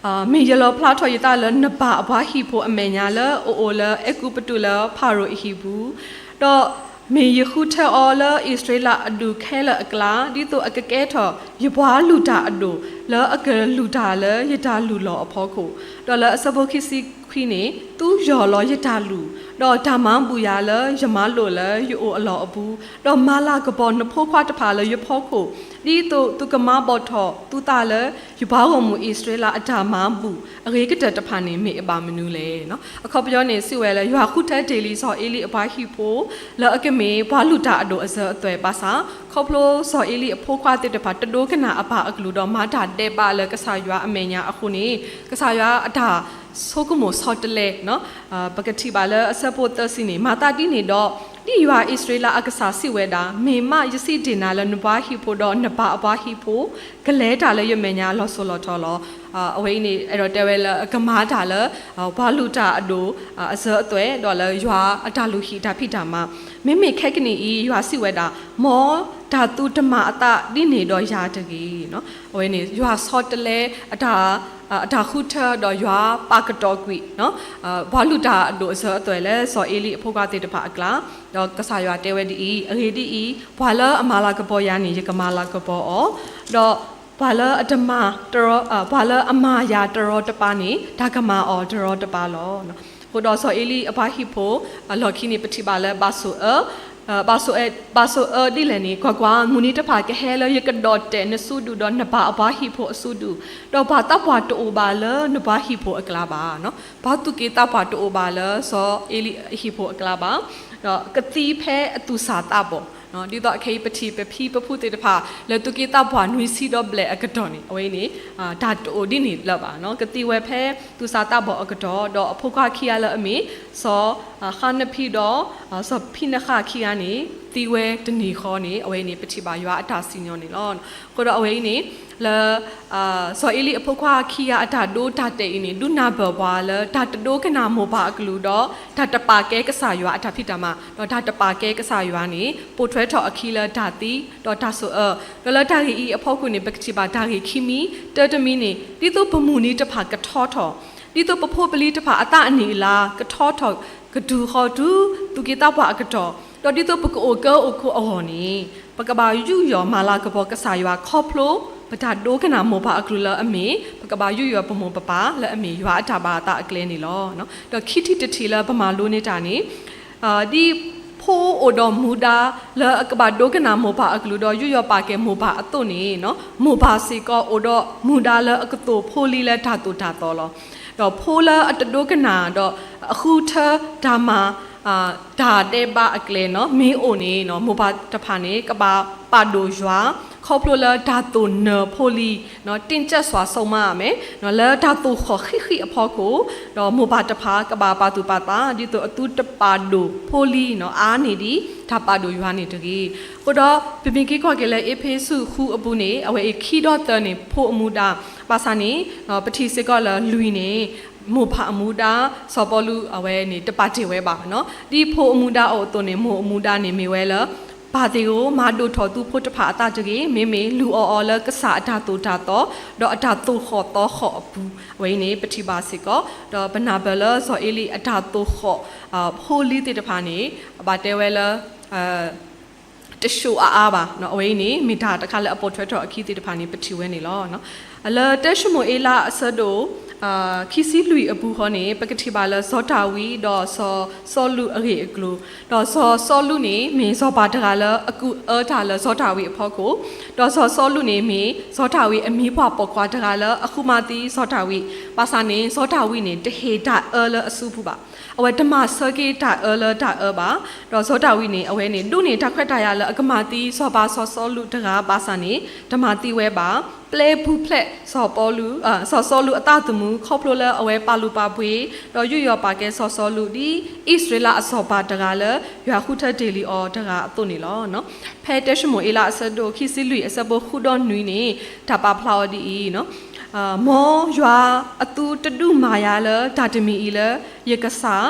ၤ, မ့ၢ်ယလီၣ်ဖျါထီၣ်ယသးလၢနပၢ်အပှၤဟံၣ်ဖိအမဲာ်ညါလၢအအိၣ်လၢအဲၤကူပတူးလၢဖၤရိၤအဟံၣ်ပူၤ, ဒီးမ့ၢ်ယဃုထၢအီၤလၢအံၣ်စရ့လးအဒူၣ်ခဲလၢာ်အကျါ, ဒ်သိးအကကဲထီၣ်ယပှၤလုၢ်တၢ်အဒိၣ်လၢအကလုၢ်တၢ်လၢယတၢ်လုၢ်လီၢ်အဖီခိၣ်, ဒီးလၢအဆၢဖိခံဆံခွံန့ၣ်, သူယီၢ်လီၤယတၢ်လုၢ်, ဒီးတၢ်မၤဘူၣ်ယၤလၢယမၤလိာ်လၢယအိၣ်အလီၢ်အပူၤ, ဒီးမၤလၤကပီၤနဖိခွါတဖၣ်လၢယဖီခိၣ်, ဒ်သိးသုကမၤဘီၣ်ထီၣ်သုသးလၢယပှၤဂီၢ်မုၢ်အံၣ်စရ့လးအတၢ်မၤဘူၣ်အဂ့ၤကတၢၢ်တဖၣ်န့ၣ် မ့ၢ်အဘၣ်မနုၤလဲၣ်. အခီပညီန့ၣ် စံးဝဲလၢ ယွၤဃုထၢတ့ၢ်လံစီၤအ့လံအပှၤဟံၣ်ဖိ လၢအကမ့ၢ်ပှၤလုၢ်တၢ်အဒိၣ်အစၢၤအသွဲၣ်ဘၣ်ဆၣ်, ခီဖျိစီၤအ့လံအဖိခွါသ့ၣ်တဖၣ် တဒိကနၣ်အပၢ်အကလုၢ်ဒီးမၤတၢ်ဒဲးဘးလၢကစၢ်ယွၤအမဲာ်ညါအဃိန့ၣ်, ကစၢ်ယွၤအတၢ်ဆိကမိၣ်ဆီတလဲ ပကထံၣ်ဘၣ်လၢအဆၢဖိသၢဆံန့ၣ်, မၤသးဒ်န့ၣ်ဒီး, ဒ်ယွၤအံၣ်စရ့လးအကစၢ်စံးဝဲဒၣ်, မ့ၢ်မးယစံးတ့ၢ်နၤလၢနပှၤဟံၣ်ဖိဒီးနပၢ်အပှၤဟံၣ်ဖိ ကလဲၤတၢ်လၢယမဲာ်ညါလီၤစိၤလီၤထီလီၤ. အဝဲအံၤန့ၣ် အဲၣ်ဒိးတဲဝဲလၢအကမၤတၢ်လၢ ပှၤလုၢ်တၢ်အဒိၣ်အစၢၤအသွဲၣ် ဒီးလၢယွၤအတၢ်လုၢ်ဟံၣ်တၢ်ဖံးတၢ်မၤ, မ့မ့ၢ်ခဲကနံၣ်အံၤ ယွၤစံးဝဲဒၣ်, မ်တၢ်သုတမၤအသးဒ်န့ၣ်ဒီးယၤတဂ့ၤ. အဝဲန့ၣ် ယွၤဆီတလဲ အတၢ်ဃုထၢဒီးယွၤပာ်ကတီၤကွံာ် ပှၤလုၢ်တၢ်အဒိၣ်အစၢၤအသွဲၣ်လၢစီၤအ့လံအဖိခွါသ့ၣ်တဖၣ်အကျါ, ဒီးကစၢ်ယွၤတဲဝဲဒ်အံၤ, အဂ့ၢ်ဒ်အံၤ, ပှၤလၢအမၤလၤကပီၤယၤန့ၣ် ယကမၤလၤကပီၤအီၤ, ဒီးပှၤလၢအတမၤတရီ, ပှၤလၢအမၤယၤတရီတပါန့ၣ် တၢ်ကမၤအီၤတရီတပါလီၤ. အဃိဒီးစီၤအ့လံအပှၤဟံၣ်ဖိ အလီၢ်ခံန့ၣ် ပထံၣ်ဘၣ်လၢဘၣ်ဆိၣ်အၢ, ဘၣ်ဆိၣ်အၢဒ်လဲၣ်န့ၣ်, ကွၢ်ကွၢ်, မုၢ်နံၤတဖၣ်ကဟဲလၢယကဒီၣ်တဲာ်နစုဒုၣ်ဒီးနပၢ်အပှၤဟံၣ်ဖိအစုဒုၣ်, ဒီးပှၤသးပှၢ်တအိၣ်ဘၣ်လၢနပှၤဟံၣ်ဖိအကျါဘၣ်. ပှၤသူၣ်က့သးပှၢ်တအိၣ်ဘၣ်လၢစီၤအ့လံအဟံၣ်ဖိအကျါဘၣ်. ဒီးကသံဖဲအသူၣ်စၢ်သးဘီၣ်, ဒ်သိးအခဲအံၤပထံၣ်ပဖံပဖုသ့ၣ်တဖၣ် လၢသူၣ်က့သးပှၢ်နွံဆံဒီးဘျဲၣ်အကတီၢ်န့ၣ်, အဝဲအံၤန့ၣ် တၢ်တအိၣ်ဒ်န့ၣ်လၢၤဘၣ်. ကသံဝဲဖဲသူၣ်စၢ်သးဘီၣ်အကတီၢ်, ဒီးအဖိခွါခံဂၤလၢအမ့ၢ် စီၤဃါနဖံဒီး စီၤဖံနဃၣ်ခံဂၤန့ၣ် သံဝဲတနံၤဃီန့ၣ်, အဝဲအံၤန့ၣ် ပထံၣ်ဘၣ်ယွၤအတၢ်စံၣ်ညီၣ်န့ၣ်လီၤ. အဃိဒီးအဝဲအံၤန့ၣ် လၢ စီၤအ့လံအဖိခွါခံဂၤအတၢ်ဒိတၢ်တဲာ်အံၤန့ၣ် ဒုးနၢ်ပၢၢ်ပှၤလၢ တၢ်တဒိကနၣ်မိၢ်ပၢ်အကလုၢ်ဒီး တၢ်တပာ်ကဲကစၢ်ယွၤအတၢ်ဖံးတၢ်မၤ ဒီးတၢ်တပာ်ကဲကစၢ်ယွၤန့ၣ် ပိာ်ထွဲထီၣ်အခံလၢတၢ်သံ ဒီးတၢ်ဆိၣ်အၢ, ဒီးလၢတၢ်ဂ့ၢ်အံၤအဖီခိၣ်န့ၣ် ပကထံၣ်ဘၣ်တၢ်ဂ့ၢ်ခံမံၤ, တၢတမံၤန့ၣ် ဒ်သိးပမုၢ်နံၤတဖၣ်ကထီထီၣ်, ဒ်သိးပဖိပလံၤတဖၣ်အသးအနံၣ်အလါကထီထီၣ်ကတုၤဃီၤတုၤ သူၣ်က့သးပှၢ်အကတီၢ်, ဒီးဒ်သိးပကအိၣ်ကၢအိၣ်ခိးအဂီၢ်န့ၣ် ပကဘၣ်ယူးယီၣ်မၤလၤကပီၤကစၢ်ယွၤခီဖျိ ပတၢ်ဒိကနၣ်မိၢ်ပၢ်အကလုၢ်လၢအမ့ၢ် ပကဘၣ်ယူးယီၣ်ပမိၢ်ပပၢ်လၢအမ့ၢ်ယွၤအတၢ်ဘၣ်အသးအကျဲန့ၣ်လီၤ. ဒီးခံထံၣ်တထံၣ်လၢပမၤလိန့ၢ်တၢ်န့ၣ် ဒ်ဖိအိၣ်ဒီးမူဒါလၢအကဘၣ်ဒိကနၣ်မိၢ်ပၢ်အကလုၢ်ဒီးယူးယီၣ်ပာ်ကဲမိၢ်ပၢ်အသိးန့ၣ်, မိၢ်ပၢ်စ့ၢ်ကီးအိၣ်ဒီးမူဒါလၢအကသိၣ်ဖိလံၤလၢတၢ်သိၣ်တၢ်သီလီၤ. ဒီးဖိလၢအတဒိကနၣ်ဒီးအဃုထၢတၢ်မၤ တၢ်ဒဲးဘးအကျဲနီၤ မ့ၢ်အိၣ်န့ၣ် မိၢ်ပၢ်တဖၣ်န့ၣ် ကဘၣ်ပာ်ဒိၣ်ယွၤ ခီဖျိလၢတၢ်သိၣ်နၢၤဖိလံၤ တင်းကြပ်စွာ ဆုံးမ မ့ၢ် လၢတၢ်သိၣ်ဃီၣ်ဃံးဃံးအဖီခိၣ် ဒီးမိၢ်ပၢ်တဖၣ် ကဘၣ်ပာ်သူၣ်ပာ်သး ဒ်သိးအသုတပာ်ဒိၣ်ဖိလံၤ အါန့ၢ်ဒံး တၢ်ပာ်ဒိၣ်ယွၤန့ၣ်တဂ့ၤ. အဃိဒီး ပမ့ၢ်က့ၤကွၢ်က့ၤလၢအ့းဖ့းစူးဃုအပူၤန့ၣ် အဝဲအံၤခံဒီသၢန့ၣ် ဖိအမူဒါ ဘၣ်ဆၣ်န့ၣ် ပထံၣ်စ့ၢ်ကီးလၢလွံၢ်န့ၣ် မိၢ်ပၢ်အမူဒါ စီၤပီလူးအဝဲန့ၣ် တပာ်တ့ၢ်ဝဲဘၣ်နီၤ. ဒ်ဖိအမူဒါအိၣ်အသိးန့ၣ် မိၢ်အမူဒါန့ၣ်မ့ၢ်ဝဲလၢ ပၢ်သ့ၣ်ဧၢ မၤဒိၣ်ထီၣ်သုဖိတဖၣ်အသးတဂ့ၤ, မ့မ့ၢ်လူၤအီၣ်အီၤလၢကစၢ်အတၢ်သိၣ်တၢ်သီ ဒီးအတၢ်သိၣ်ဃီၣ်သီဃီၣ်အပူၤ အဝဲအံၤန့ၣ် ပထံၣ်ဘၣ်စ့ၢ်ကီး ဒီးပနၢ်ပၢၢ်လၢစီၤအ့လံအတၢ်သိၣ်ဃီၣ် ဖိလံၤသ့ၣ်တဖၣ်န့ၣ် ဘၣ်တဲဝဲလၢ တဆှိၣ်အါအါဘၣ်, အဝဲအံၤန့ၣ် မ့ၢ်တၢ်တခါလၢအပိာ်ထွဲထီၣ်အခံသ့ၣ်တဖၣ်န့ၣ် ပထံၣ်ဝဲန့ၣ်လီၤ. လၢတၢၡမူၤအ့လးအဆၢဒိၣ် ခံဆံလွံၢ်အပူၤဃီန့ၣ် ပကထံၣ်ဘၣ်လၢစီၤဒၤဝံးဒီးစီၤစီလူးအဂ့ၢ်အကျိၤ, ဒီးစီၤစီလူးန့ၣ် မ့ၢ်စီၤပၤတဂၤလၢအကူၣ်အၢတၢ်လၢစီၤဒၤဝံးအဖီခိၣ်, ဒီးစီၤစီလူးန့ၣ် မ့ၢ်စီၤဒၤဝံးအမံၤပှၢ်ပိာ်ခွါတဂၤလၢအဃုမၤသံစီၤဒၤဝံး, ဘၣ်ဆၣ်န့ၣ် စီၤဒၤဝံးန့ၣ် တဟ့ၣ်တၢ်အၢလၢအစုပူၤဘၣ်. အဝဲတမၤဆၢက့ၤတၢ်အၢလၢတၢ်အၢဘၣ်. ဒီးစီၤဒၤဝံးန့ၣ် အဝဲန့ၣ် ဒိးန့ၢ်တၢ်ခွဲးတၢ်ယာ်လၢအကမၤသံစီၤပၤစီၤစီလူးတဂၤ ဘၣ်ဆၣ်န့ၣ် တမၤသံဝဲဘၣ်. ပျဲပူၤဖျဲးစီၤပီလူး, စီၤစီလူးအသးသမူ ခီဖျိလၢအဝဲပာ်လုၢ်ပာ်ပှ့ၤ ဒီးယူးယီၣ်ပာ်ကဲစီၤစီလူး ဒ်အံၣ်စရ့လးအစီၤပၤတဂၤလၢ ယွၤဃုထၢတ့ၢ်လံအီၤတဂၤအသိးန့ၣ်လီၤ. ဖဲတၢၡမူၤအ့လးအဆၢဒိၣ် ခံဆံလွံၢ်အဆၢဖိဃုဒီးနွံန့ၣ် တၢ်ပာ်ဖျါအီၤဒ်အံၤ, မ်ယွၤအသုတဒုးမၤယၤလၢတၢ်တမံၤအံၤလၢ ယကစၢ်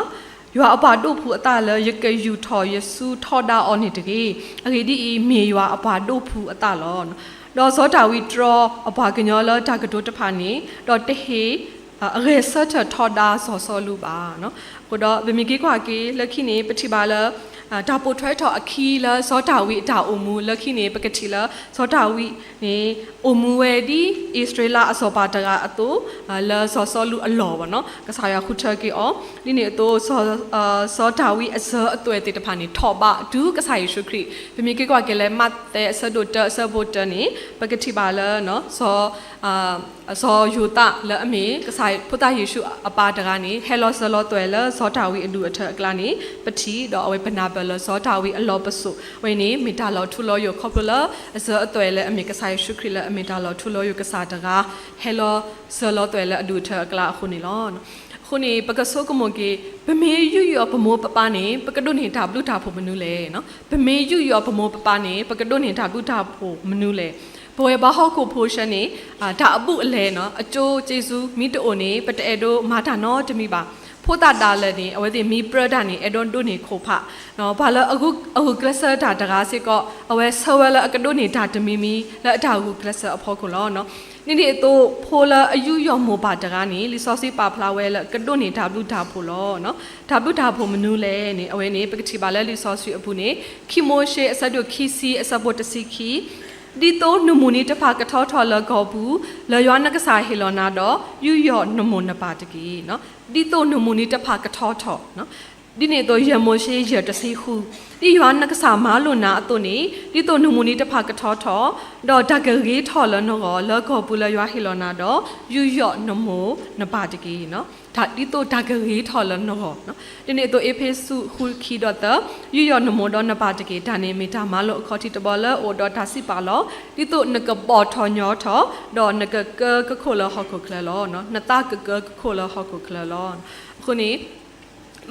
ယွၤအပှၤဒိၣ်ဖုအသးလၢယကယူာ်ထီၣ်ယစုထီဒါအီၤန့ၣ်တဂ့ၤ. အဂ့ၢ်ဒ်အံၤ, မ့ၢ်ယွၤအပှၤဒိၣ်ဖုအသးလီၤ. ဒီးစီၤဒၤဝံးတြီအပှၤကညီလၢတၢ်ကတိၤတဖၣ်န့ၣ်, ဒီးတဟ့ၣ်အဂဲၤဆၢထၢၣ်ထီဒါစီၤစီလူးဘၣ်. အဃိဒီး ပမ့ၢ်က့ၤကွၢ်က့ၤလၢခံန့ၣ် ပထံၣ်ဘၣ်လၢ တၢ်ပိာ်ထွဲထီၣ်အခံလၢစီၤဒၤဝံးအတၢ်အိၣ်မူလၢခံန့ၣ် ပကထံၣ်လၢစီၤဒၤဝံးန့ၣ် အိၣ်မူဝဲဒ်အံၣ်စရ့လးအစီၤပၤတဂၤအသိး လၢစီၤစီလူးအလီၢ်ဘၣ်နီၤ ကစၢ်ယွၤဃုထၢက့ၤအီၤ, ဒ်န့ၣ်အသိး စီၤဒၤဝံးအစၢၤအသွဲၣ်သ့ၣ်တဖၣ်န့ၣ် ထီၣ်ဘးတုၤကစၢ်ယ့ၣ်ၡူးခရံာ်, ပမ့ၢ်က့ၤကွၢ်က့ၤလၢမးသဲအဆၢဒိၣ်တၢအဆၢဖိတၢန့ၣ် ပကထံၣ်ဘၣ်လၢ စီၤယိၤသးလၢအမ့ၢ်ကစၢ်ဖိသၣ်ယ့ၣ်ၡူးအပၢ်တဂၤန့ၣ် ဟဲလီၤစၢၤလီၤသွဲၣ်လၢစီၤဒၤဝံးအဒူၣ်အထၢအကျါန့ၣ် ပထံၣ်ဒီးအဝဲပနၢ်ပၢၢ်လၢစီၤဒၤဝံးအလီၢ်ပစိာ်ဝဲန့ၣ် မ့ၢ်တၢ်လီၤထူလီၤယိာ်ခီဖျိလၢ အစၢၤအသွဲၣ်လၢအမ့ၢ်ကစၢ်ယ့ၣ်ၡူးခရံာ်လၢအမ့ၢ်တၢ်လီၤထူလီၤယိာ်ကစၢ်တဂၤ ဟဲလီၤစၢၤလီၤသွဲၣ်လၢအဒူၣ်အထၢအကျါအဃိန့ၣ်လီၤ. အဃိန့ၣ် ပကဆိကမိၣ်က့ၤ ပမ့ၢ်ယူးယီၣ်ပမိၢ်ပပၢ်န့ၣ် ပကဒိးန့ၢ်တၢ်ဘျုးတၢ်ဖှိၣ်မနုၤလဲၣ်. ပမ့ၢ်ယူးယီၣ်ပမိၢ်ပပၢ်န့ၣ် ပကဒိးန့ၢ်တၢ်ဘျုးတၢ်ဖှိၣ်မနုၤလဲၣ်. ပဝဲပှၤဟီၣ်ခိၣ်ဖိဆၢန့ၣ် တၢ်အဘူးအလဲနီၤ အကၠိစ့စူး မ့ၢ်တအိၣ်န့ၣ် ပတအဲၣ်ဒိးမၤတၢ်နီတမံၤဘၣ်. ဖိသၣ်ဒၣ်လဲာ်န့ၣ် အဝဲသ့ၣ်မ့ၢ်ပြၢတၢ်န့ၣ် အဲၣ်ဒိးဒိးန့ၢ်ခိၣ်ဖး, ပှၤလၢအဂုာ်ကျဲးစၢးတၢ်တဂၤစ့ၢ်ကီး အဝဲဆၢဝဲလၢအကဒိးန့ၢ်တၢ်တမံၤမံၤ လၢအတၢ်ဂုာ်ကျဲးစၢးအဖီခိၣ်လီၤ. ဒ်န့ၣ်အသိး ဖိလၢအယူးယီၣ်မိၢ်ပၢ်တဂၤန့ၣ် လံာ်စီဆှံပာ်ဖျါဝဲလၢကဒိးန့ၢ်တၢ်ဘျုးတၢ်ဖှိၣ်လီၤ. တၢ်ဘျုးတၢ်ဖှိၣ်မနုၤလဲၣ်န့ၣ် အဝဲန့ၣ် ပကထံၣ်ဘၣ်လၢလံာ်စီဆှံအပူၤန့ၣ် ခံမိၤၡ့အဆၢဒိၣ်ခံဆံ အဆၢဖိတဆံခံ, ဒ်သိးနမိၢ်နံၤတဖၣ်ကထီထီၣ်လၢကီၢ်ပူၤ လၢယွၤနကစၢ်ဟ့ၣ်လီၤနၤဒီး ယူးယီၣ်နမိၢ်နပၢ်တက့ၢ်. ဒ်သိးနမိၢ်နံၤတဖၣ်ကထီထီၣ် ဒ်န့ၣ်အသိး ယဲၢ်မိၤၡ့ ယဲၢ်တဆံဃု, ဒ်ယွၤနကစၢ်မၤလိာ်နၤအသိးန့ၣ် ဒ်သိးနမိၢ်နံၤတဖၣ်ကထီထီၣ်, ဒီးတၢ်ကဂ့ၤထီၣ်လၢနဂီၢ် လၢကီၢ်ပူၤလၢယွၤဟ့ၣ်လီၤနၤဒီး ယူးယီၣ်နမိၢ်နပၢ်တက့ၢ်. ဒ်သိးတၢ်ကဂ့ၤထီၣ်လၢနဂီၢ်, ဒ်န့ၣ်အသိး အ့းဖ့းစူး ဃု ခံဒီးသၢ, ယူးယီၣ်နမိၢ်ဒီးနပၢ်တက့ၢ်. တၢ်န့ၣ်မ့ၢ်တၢ်မၤလိာ်အခီၣ်ထံးတဘီလၢအအိၣ်ဒီးတၢ်စံးပာ်လီၤ. ဒ်သိးနကဘီၣ်ထီၣ်ညီထီၣ်, ဒီးနကကၢကခိၣ်လၢဟီၣ်ခိၣ်ချၢလီၤ. နသးကကၢကခိၣ်လၢဟီၣ်ခိၣ်ချၢလီၤ. အဃိန့ၣ်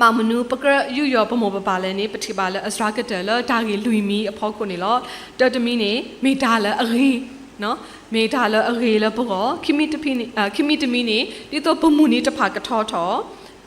ဘၣ်မနုၤပကြၢးယူးယီၣ်ပမိၢ်ပပၢ်လဲၣ်န့ၣ် ပထံၣ်ဘၣ်လၢအစှၤကတၢၢ်လၢတၢ်ဂ့ၢ်လွံၢ်မံၤအဖီခိၣ်န့ၣ်လီၤ. တၢတမံၤန့ၣ် မ့ၢ်တၢ်လၢအဂ့ၤ, မ့ၢ်တၢ်လၢအဂ့ၤလၢပဂီၢ်, ခံမံၤတမံၤန့ၣ် ဒ်သိးပမိၢ်နံၤတဖၣ်ကထီထီၣ်,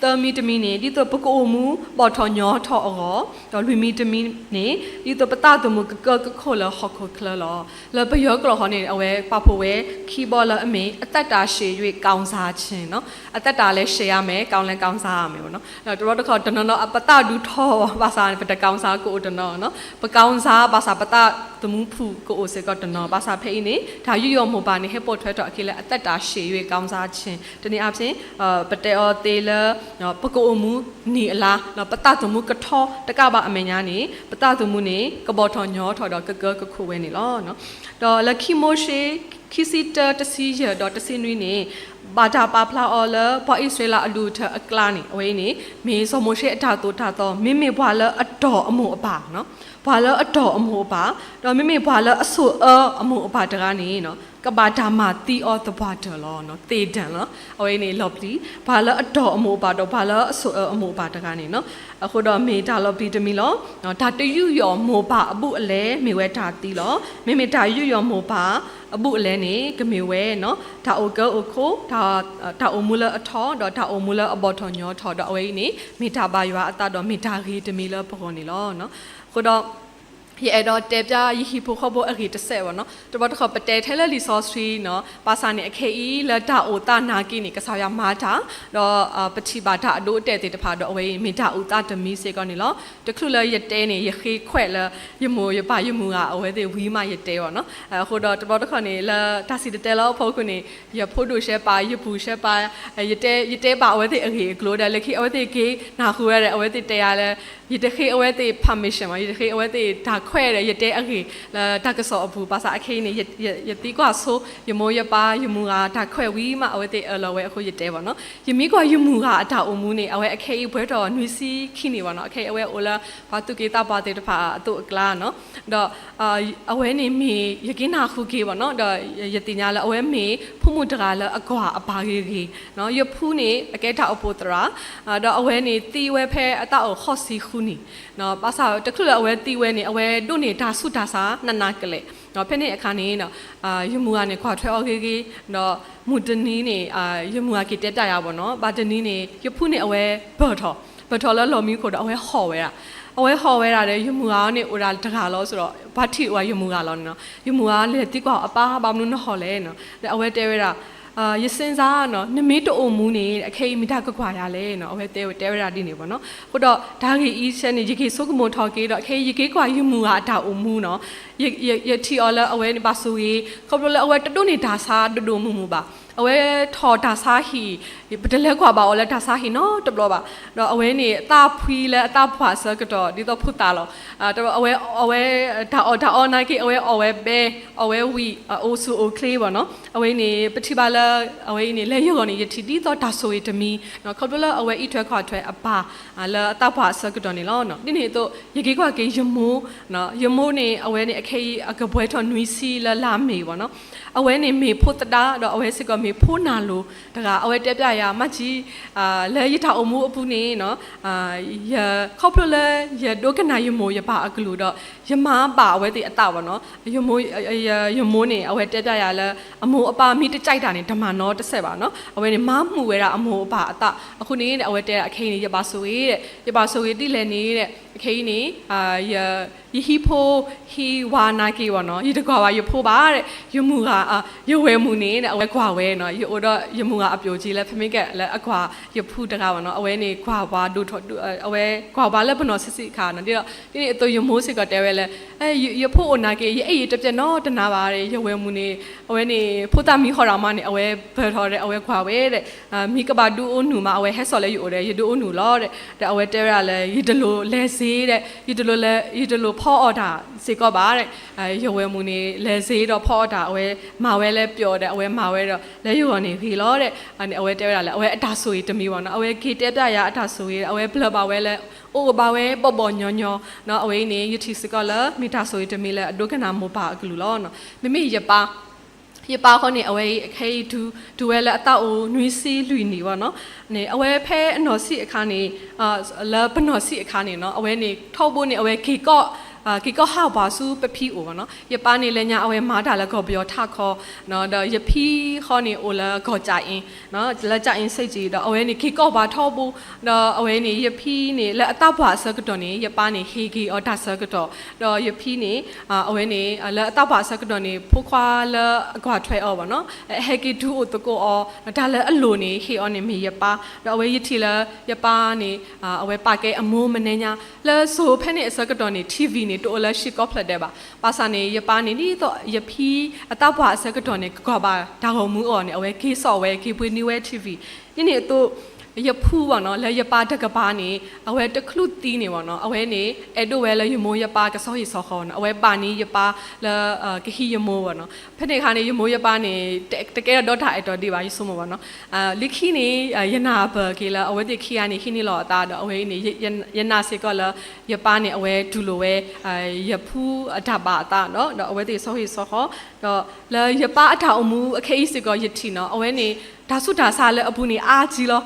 သၢမံၤတမံၤန့ၣ် ဒ်သိးပကအိၣ်မူဘီၣ်ထီၣ်ညီထီၣ်အဂီၢ်, ဒီးလွံၢ်မံၤတမံၤန့ၣ် ဒ်သိးပသးသမူကကၢကခိၣ်လၢဟီၣ်ခိၣ်ချၢလီၤ. လၢပယီၤကျိာ်ဃီန့ၣ် အဝဲပာ်ဖှိၣ်ဝဲခံဘီလၢအမ့ၢ် အသက်တာရှည်၍ ကောင်းစားခြင်းနီၤ, အသက်တာလည်းရှည်ရမယ်, ကောင်းလည်းကောင်းစားရမယ်နီၤ. တဘျီတခီၣ်တနီၤနီၤ ပသးဒူထီၣ်ဘၣ်ဆၣ် ပတ ကောင်းစား ကအိၣ်တနီၤနီၤ, ပ ကောင်းစား ဘၣ်ဆၣ်ပသးသမူဖုၣ်ကအိၣ်စ့ၢ်ကီးတနီၤ, ဘၣ်ဆၣ်ဖဲအံၤန့ၣ် တၢ်ယူးယီၣ်မိၢ်ပၢ်န့ၣ် ဟဲပိာ်ထွဲထီၣ်အခံလၢ အသက်တာရှည်၍ ကောင်းစားခြင်း, တနည်းအားဖြင့် ပတဲအီၤသ့လၢ ပကအိၣ်မူနံၣ်အလါ ပသးသမူကထီတကးဘၣ်အမဲာ်ညါန့ၣ် ပသးသမူန့ၣ် ကဘီၣ်ထီၣ်ညီထီၣ်ဒီး ကကၢကခိၣ်ဝဲန့ၣ်လီၤ. ဒီးလၢခံမိၤၡ့ ခံဆံတၢ တဆံယဲၢ်ဒီးတဆံနွံန့ၣ် ဘၣ်တၢ်ပာ်ဖျါအီၤလၢပှၤအံၣ်စရ့လးအဒူၣ်အထၢအကျါန့ၣ် အဝဲအံၤန့ၣ် မ့ၢ်စီၤမိၤၡ့အတၢ်သိၣ်တၢ်သီ မ့မ့ၢ်ပှၤလၢအတီၢ်အမိၢ်အပၢ်နီၤ, ပှၤလၢအတီၢ်အမိၢ်အပၢ် ဒီးမ့မ့ၢ်ပှၤလၢအဆိၣ်အၢအမိၢ်အပၢ်တဂၤန့ၣ်နီၤ ကဘၣ်တၢ်မၤသံအီၤသပှၢ်တၢၢ်လီၤ. သ့ၣ်ဒၣ်လီၤ. အဝဲအံၤန့ၣ်လီၤပျံၤ ပှၤလၢအတီၢ်အမိၢ်အပၢ်ဒီးပှၤလၢအဆိၣ်အၢအမိၢ်အပၢ်တဂၤန့ၣ်နီၤ အဃိဒီးမ့ၢ်တၢ်လီၤပျံၤတမံၤလီၤ. တၢ်တယူးယီၣ်မိၢ်ပၢ်အဘူးအလဲ မ့ၢ်ဝဲတၢ်သံလီၤ. မ့မ့ၢ်တၢ်ယူးယီၣ်မိၢ်ပၢ်အဘူးအလဲန့ၣ် ကမ့ၢ်ဝဲနီၤ တၢ်အိၣ်ကၢအိၣ်ခိး တၢ်အိၣ်မူလၢအထီ ဒီးတၢ်အိၣ်မူလၢအဘီၣ်ထီၣ်ညီထီၣ် ဒီးအဝဲအံၤန့ၣ် မ့ၢ်တၢ်ဘၣ်ယွၤအသးဒီးမ့ၢ်တၢ်ဂ့ၤတမံၤလၢပဂီၢ်န့ၣ်လီၤ. အဃိဒီး ယအဲၣ်ဒိးတဲပျၢ်ယဟံၣ်ဖိဃီဖိအဂ့ၢ်တစဲးဘၣ်နီၤ. တဘျီတခီၣ်ပတဲထဲလၢလံာ်စီဆှံနီၤ ဘၣ်ဆၣ်န့ၣ် အခဲအံၤလၢတၢ်အိၣ်သးနာ်က့န့ၣ် ကစၢ်ယွၤမၤတၢ် ဒီး ပထံၣ်ဘၣ်တၢ်အဒိအတဲာ်သ့ၣ်တဖၣ်ဒီး အဝဲအံၤမ့ၢ်တၢ်အိၣ်သးတမံၤစ့ၢ်ကီးန့ၣ်လီၤ. တချုးလၢယတဲန့ၣ် ယဃ့ခွဲးလၢ ယမိၢ်ယပၢ်ယမုၢ်ဂၤအဝဲသ့ၣ်ဝံၤမးယတဲဘၣ်နီၤ. အဃိဒီးတဘျီတခီၣ်န့ၣ် လၢတၢ်စံၣ်တဲၤတဲလီၤအဖီခိၣ်န့ၣ် ယဖိဒိၣ်ရှဲပၢ် ယပုၢ်ရှဲပၢ် ယတဲ ယတဲဘၣ်အဝဲသ့ၣ်အဂ့ၢ်အကျိၤဒီး လၢခံအဝဲသ့ၣ်က့ၤနၢ်ဟူဝဲဒီး အဝဲသ့ၣ်တဲယၤလၢ ယတဃ့အဝဲသ့ၣ် permission မး ယတဃ့အဝဲသ့ၣ်တၢ်ခွဲးဒီး ယတဲအဂ့ၢ်လၢတၢ်ကစီၣ်အပူၤ ဘၣ်ဆၣ်အခဲအံၤန့ၣ် ယသံကွၢ်ဆိ ယမိၢ်ယပၢ်ယမုၢ်ဂၤတၢ်ခွဲးဝံၤမး အဝဲသ့ၣ်အၢၣ်လီၤဝဲအဃိယတဲဘၣ်နီၤ. ယမ့ၢ်ကွၢ်ယမုၢ်ဂၤအတၢ်အိၣ်မူန့ၣ် အဝဲအခဲအံၤပှဲၤထီၣ်နွံဆံခံနံၣ်ဘၣ်နီၤ. အခဲအံၤအဝဲအိၣ်လၢပှၤသူၣ်က့သးပှၢ်သ့ၣ်တဖၣ်အသိးအကျါနီၤ. ဒီး အဝဲန့ၣ်မ့ၢ်ယက့ၤနၢ်ဟူက့ၤဘၣ်နီၤ ဒီးယသ့ၣ်ညါလၢအဝဲမ့ၢ်ဖိမုၣ်တဂၤလၢအကွၢ်အပၢ်ဂ့ၤဂ့ၤ, ယဖုန့ၣ် အကဲတၢ်အိၣ်ဖှိၣ်သရၣ်, ဒီးအဝဲန့ၣ်သံဝဲဖဲအသးအိၣ်ဃိးဆံဃုနံၣ်, ဘၣ်ဆၣ်တချုးလၢအဝဲသံဝဲန့ၣ် အဝဲဒိးန့ၢ်တၢ်ဆူးတၢ်ဆါနးနးကလဲာ်, ဖဲန့ၣ်အခါန့ၣ် ယမုၢ်ဂၤန့ၣ်ကွၢ်ထွဲအီၤဂ့ၤဂ့ၤ, ဒီးမုၢ်တနံၤန့ၣ် ယမုၢ်ဂၤက့ၤတဲပျၢ်ယၤဘၣ်နီၤ, ဘၣ်တနံၤန့ၣ် ယဖုန့ၣ်အဝဲပၢၢ်ထီၣ်, ပၢၢ်ထီၣ်လၢလီၢ်မံခိၣ်ဒီးအဝဲဟီၣ်ဝဲဒၣ်, အဝဲဟီၣ်ဝဲဒၣ်ဒီး ယမုၢ်ဂၤန့ၣ်အိၣ်ဒၣ်တဂၤလီၤ ဆိဒီး ပှၤထံၣ်အိၣ်ယမုၢ်ဂၤလီၤန့ၣ်နီၤ, ယမုၢ်ဂၤန့ၣ်သံကွၢ်အပၢ် ဘၣ်မနုၤနဟီၣ်လဲၣ်နီၤ, ဒီးအဝဲတဲဝဲဒၣ် ယစ့ၢ်စၢ်နီၤ နမ့ၢ်တအိၣ်မူန့ၣ် အခဲအံၤမ့ၢ်တၢ်ကကွၢ်ယၤလဲၣ်နီၤ, အဝဲတဲတဲဝဲဒၣ်ဒ်န့ၣ်ဘၣ်နီၤ. အဃိဒီးတၢ်ဂ့ၢ်အံၤဆဲန့ၣ် ယက့ၤဆိကမိၣ်ထီၣ်က့ၤဒီး အခဲအံၤယက့ၤကွၢ်ယမုၢ်ဂၤအတၢ်အိၣ်မူနီၤ, ယထံၣ်အီၤလၢအဝဲန့ၣ်ဘၣ်ဆိၣ်ဂ့ၤ, ခီဖျိလၢအဝဲတဒိးန့ၢ်တၢ်ဆါဒိၣ်ဒိၣ်မုၢ်မုၢ်ဘၣ်, အဝဲထီၣ်တၢ်ဆါဟံၣ်, ပတလဲၤကွၢ်ဘၣ်အီၤလၢတၢ်ဆါဟံၣ်နီတဘျီဘၣ်, ဒီးအဝဲန့ၣ်သးဖှံလၢအသးပှၢ်အဆၢကတီၢ် ဒ်သိးဖိသၣ်လီၤ. အဝဲ အဝဲ တၢ်အီၣ်တၢ်အီနာ်က့ အဝဲအီၣ်ဝဲဘဲ အီၣ်ဝဲဝံၣ် အိၣ်ဆူၣ်အိၣ်ချ့ဘၣ်နီၤ, အဝဲအံၤန့ၣ် ပထံၣ်ဘၣ်လၢ အဝဲအံၤန့ၣ် လၢယဂီၢ်န့ၣ် ယထံၣ်ဒ်သိးတၢ်ဆိၣ်ဂ့ၤတမံၤ ခီဖျိလၢအဝဲအံးထွဲကွၢ်ထွဲအပၢ် လၢအသးပှၢ်အဆၢကတီၢ်န့ၣ်လီၤ. ဒ်န့ၣ်အသိး ယက့ၤကွၢ်က့ၤယမိၢ်, ယမိၢ်န့ၣ် အဝဲန့ၣ် အခဲအံၤအကပှဲၤထီၣ်နွံဆံလၢလါမ့ၤဘၣ်နီၤ, အဝဲန့ၣ်မ့ၢ်ဖိသဒါ ဒီးအဝဲစ့ၢ်ကီးမ့ၢ်ဖိနၢ်လိၤတဂၤ, အဝဲတဲပျၢ်ယၤ မၤကံ လၢယတၢ်အိၣ်မူအပူၤန့ၣ် ခီဖျိလၢယဒိကနၣ်ယမိၢ်ယပၢ်အကလုၢ်ဒီး ယမၤဘၣ်အဝဲသ့ၣ်အသးဘၣ်နီၤ, ယမိၢ်န့ၣ် အဝဲတဲပျၢ်ယၤလၢ အမိၢ်အပၢ်မ့ၢ်တကဲတၢ်န့ၣ် တမၤနီတစဲးဘၣ်နီၤ, အဝဲန့ၣ်မၤမုာ်ဝဲဒၣ်အမိၢ်အပၢ်အသး, အဃိန့ၣ် အဝဲတဲဒၣ်အခဲအံၤန့ၣ် ယဘၣ်ဆိၣ်ဂ့ၤ, ယဘၣ်ဆိၣ်ဂ့ၤဒ်လဲၣ်န့ၣ် အခဲအံၤန့ၣ် ယဟံးဖိဟံးဝၤနာ်က့ဘၣ်နီၤ, ယတကွၢ်ဘၣ်ယဖိဘၣ်, ယမုၢ်ဂၤ ယဝဲၢ်မုၣ်န့ၣ် အဝဲကွၢ်ဝဲနီၤ, ယအိၣ်ဒီးယမုၢ်ဂၤအပျိၢ်က့လၢ ဖဲမ့ၢ်ကဲလၢအကွၢ်ယဖုတဂၤဘၣ်နီၤ, အဝဲန့ၣ်ကွၢ်ပှၤဒိၣ်ထီၣ်, အဝဲကွၢ်ပှၤလၢပနီၢ်ဆံးဆံးအခါနီၤ, ဒ်သိးယမိၢ်စ့ၢ်ကီးတဲဝဲလၢ ယဖိအိၣ်နာ်က့ ယအဲၣ်ယတပျဲၢ်နီတနၤဘၣ်, ယဝဲၢ်မုၣ်န့ၣ် အဝဲန့ၣ် ဖိသၣ်မံဃီဒၣ်မးန့ၣ် အဝဲပၢၢ်ထီၣ်ဒီး အဝဲကွၢ်ဝဲဒီး မ့ၢ်ကဘၣ်ဒုးအိၣ်နုာ်မး အဝဲဟဲစိာ်လၢယအိၣ်ဒီး ယဒုးအိၣ်နုာ်လီၤဒီး ဒီးအဝဲတဲဝဲဒၣ်လၢ ယတလိၣ်လဲၤစ့ဒီး ယတလိၣ်ဖီအီၣ်တၢ်စ့ၢ်ကီးဘၣ်, ယဝဲၢ်မုၣ်န့ၣ် လဲၤစ့ဒီးဖီအီၣ်တၢ် အဝဲမၤဝဲလၢပျီဒီး အဝဲမၤဝဲဒီး လၢယဂီၢ်န့ၣ်ဂ့ၤလီၤဒီး အဝဲတဲဝဲဒၣ်လၢ အဝဲအတၢ်ဆိၣ်ဂ့ၤတမံၤဘၣ်နီၤ, အဝဲက့ၤတဲပျၢ်ယၤအတၢ်ဆိၣ်ဂ့ၤ အဝဲပျၢ်ဘၣ်ဝဲလၢ အိၣ်ဘၣ်ဝဲဘီၣ်ဘီၣ်ညီညီနီၤ, အဝဲအံၤန့ၣ် ယထံၣ်စ့ၢ်ကီးလၢ မ့ၢ်တၢ်ဆိၣ်ဂ့ၤတမံၤလၢအဒိကနၣ်မိၢ်ပၢ်အကလုၢ်လီၤ. မ့မ့ၢ်ယပၢ် ယပၢ်ဃီန့ၣ် အဝဲအံၤအခဲအံၤတုၤဝဲလၢအသးအိၣ်နွံဆံလွံၢ်နံၣ်ဘၣ်နီၤ, န့ၣ် အဝဲဖဲအနီၢ်ဆံးအခါန့ၣ် လၢပနီၢ်ဆံးအခါန့ၣ်နီၤ အဝဲန့ၣ်ထီဘိန့ၣ် အဝဲက့ၤကီၢ် က့ၤကီၢ်ဟးပှၤဆူပဖံအိၣ်ဘၣ်နီၤ, ယပၢ်န့ၣ်လၢညါအဝဲမၤတၢ်လၢကီၢ်ပယီၤထးခီ ဒီးယဖံဃီန့ၣ်အိၣ်လၢကီၢ်ကၠၣ်အ့ လၢကၠၣ်အ့ဆိပ်ကြီး ဒီးအဝဲန့ၣ်က့ၤကီၢ်ပှၤထီဘိ ဒီးအဝဲန့ၣ် ယဖံန့ၣ် လၢအသးပှၢ်အဆၢကတီၢ်န့ၣ် ယပၢ်န့ၣ်ဟ့ၣ်က့ၤအီၤတၢ်ဆၢကတီၢ်, ဒီးယဖံန့ၣ် အဝဲန့ၣ် လၢအသးပှၢ်အဆၢကတီၢ်န့ၣ် ဖိခွါလၢအကွၢ်ထွဲအီၤဘၣ်နီၤ ဟဲက့ၤတုၤအိၣ်သကိးအီၤ တၢ်လၢအလိၣ်န့ၣ် ဟ့ၣ်အီၤန့ၣ်မ့ၢ်ယပၢ်, ဒီးအဝဲယထံၣ်လၢ ယပၢ်န့ၣ် အဝဲပာ်ကဲအမိၢ်မဲာ်ညါ လၢစိၤဖဲန့ၣ်အဆၢကတီၢ်န့ၣ် ထံဝံၤန့ၣ် တအိၣ်လၢဟံၣ်ကိးဖျၢၣ်ဒဲးဘၣ်, ဘၣ်ဆၣ်န့ၣ် ယပၢ်န့ၣ် ဒ်သိးယဖံအသးပှၢ်အဆၢကတီၢ်န့ၣ် ကကွၢ်ဘၣ်တၢ်ဂီၤမူအီၤန့ၣ် အဝဲက့ၤစိာ်ဝဲ က့ၤပှ့ၤန့ၢ်ဝဲထံဝံၤ, ဒ်န့ၣ်အသိး ယဖုဘၣ်နီၤ, လၢယပၢ်တကပၤန့ၣ် အဝဲတချုးသံန့ၣ်ဘၣ်နီၤ, အဝဲန့ၣ် အဲၣ်ဒိးဝဲလၢယမိၢ်ယပၢ်ကဆီဟံၣ်ဆီဃီနီၤ, အဝဲဘၣ်န့ၢ်ယပၢ်လၢ ကဟံးယမိၢ်ဘၣ်နီၤ. ဖဲန့ၣ်အခါန့ၣ် ယမိၢ်ယပၢ်န့ၣ် တကဲထီၣ်ဒီးတၢ်အဲၣ်တီဒံးဘၣ် ယဆိကမိၣ်ဘၣ်နီၤ. လၢခံန့ၣ် ယနာ်ပၢၢ်က့ၤလၢအဝဲသ့ၣ်ခံဂၤန့ၣ် ဟံးန့ၢ်လီၤအသးဒီး အဝဲအံၤန့ၣ် ယနာ်စ့ၢ်ကီးလၢ ယပၢ်န့ၣ် အဝဲတူၢ်လိာ်ဝဲ ယဖုအတၢ်ဘၣ်အသးနီၤ, ဒီးအဝဲသ့ၣ်ဆီဟံၣ်ဆီဃီ, ဒီးလၢယပၢ်အတၢ်အိၣ်မူအခါအံၤစ့ၢ်ကီး ယထံၣ်နီၤ, အဝဲန့ၣ် တၢ်ဆူးတၢ်ဆါလၢအပူၤန့ၣ် အါကံလီၤ.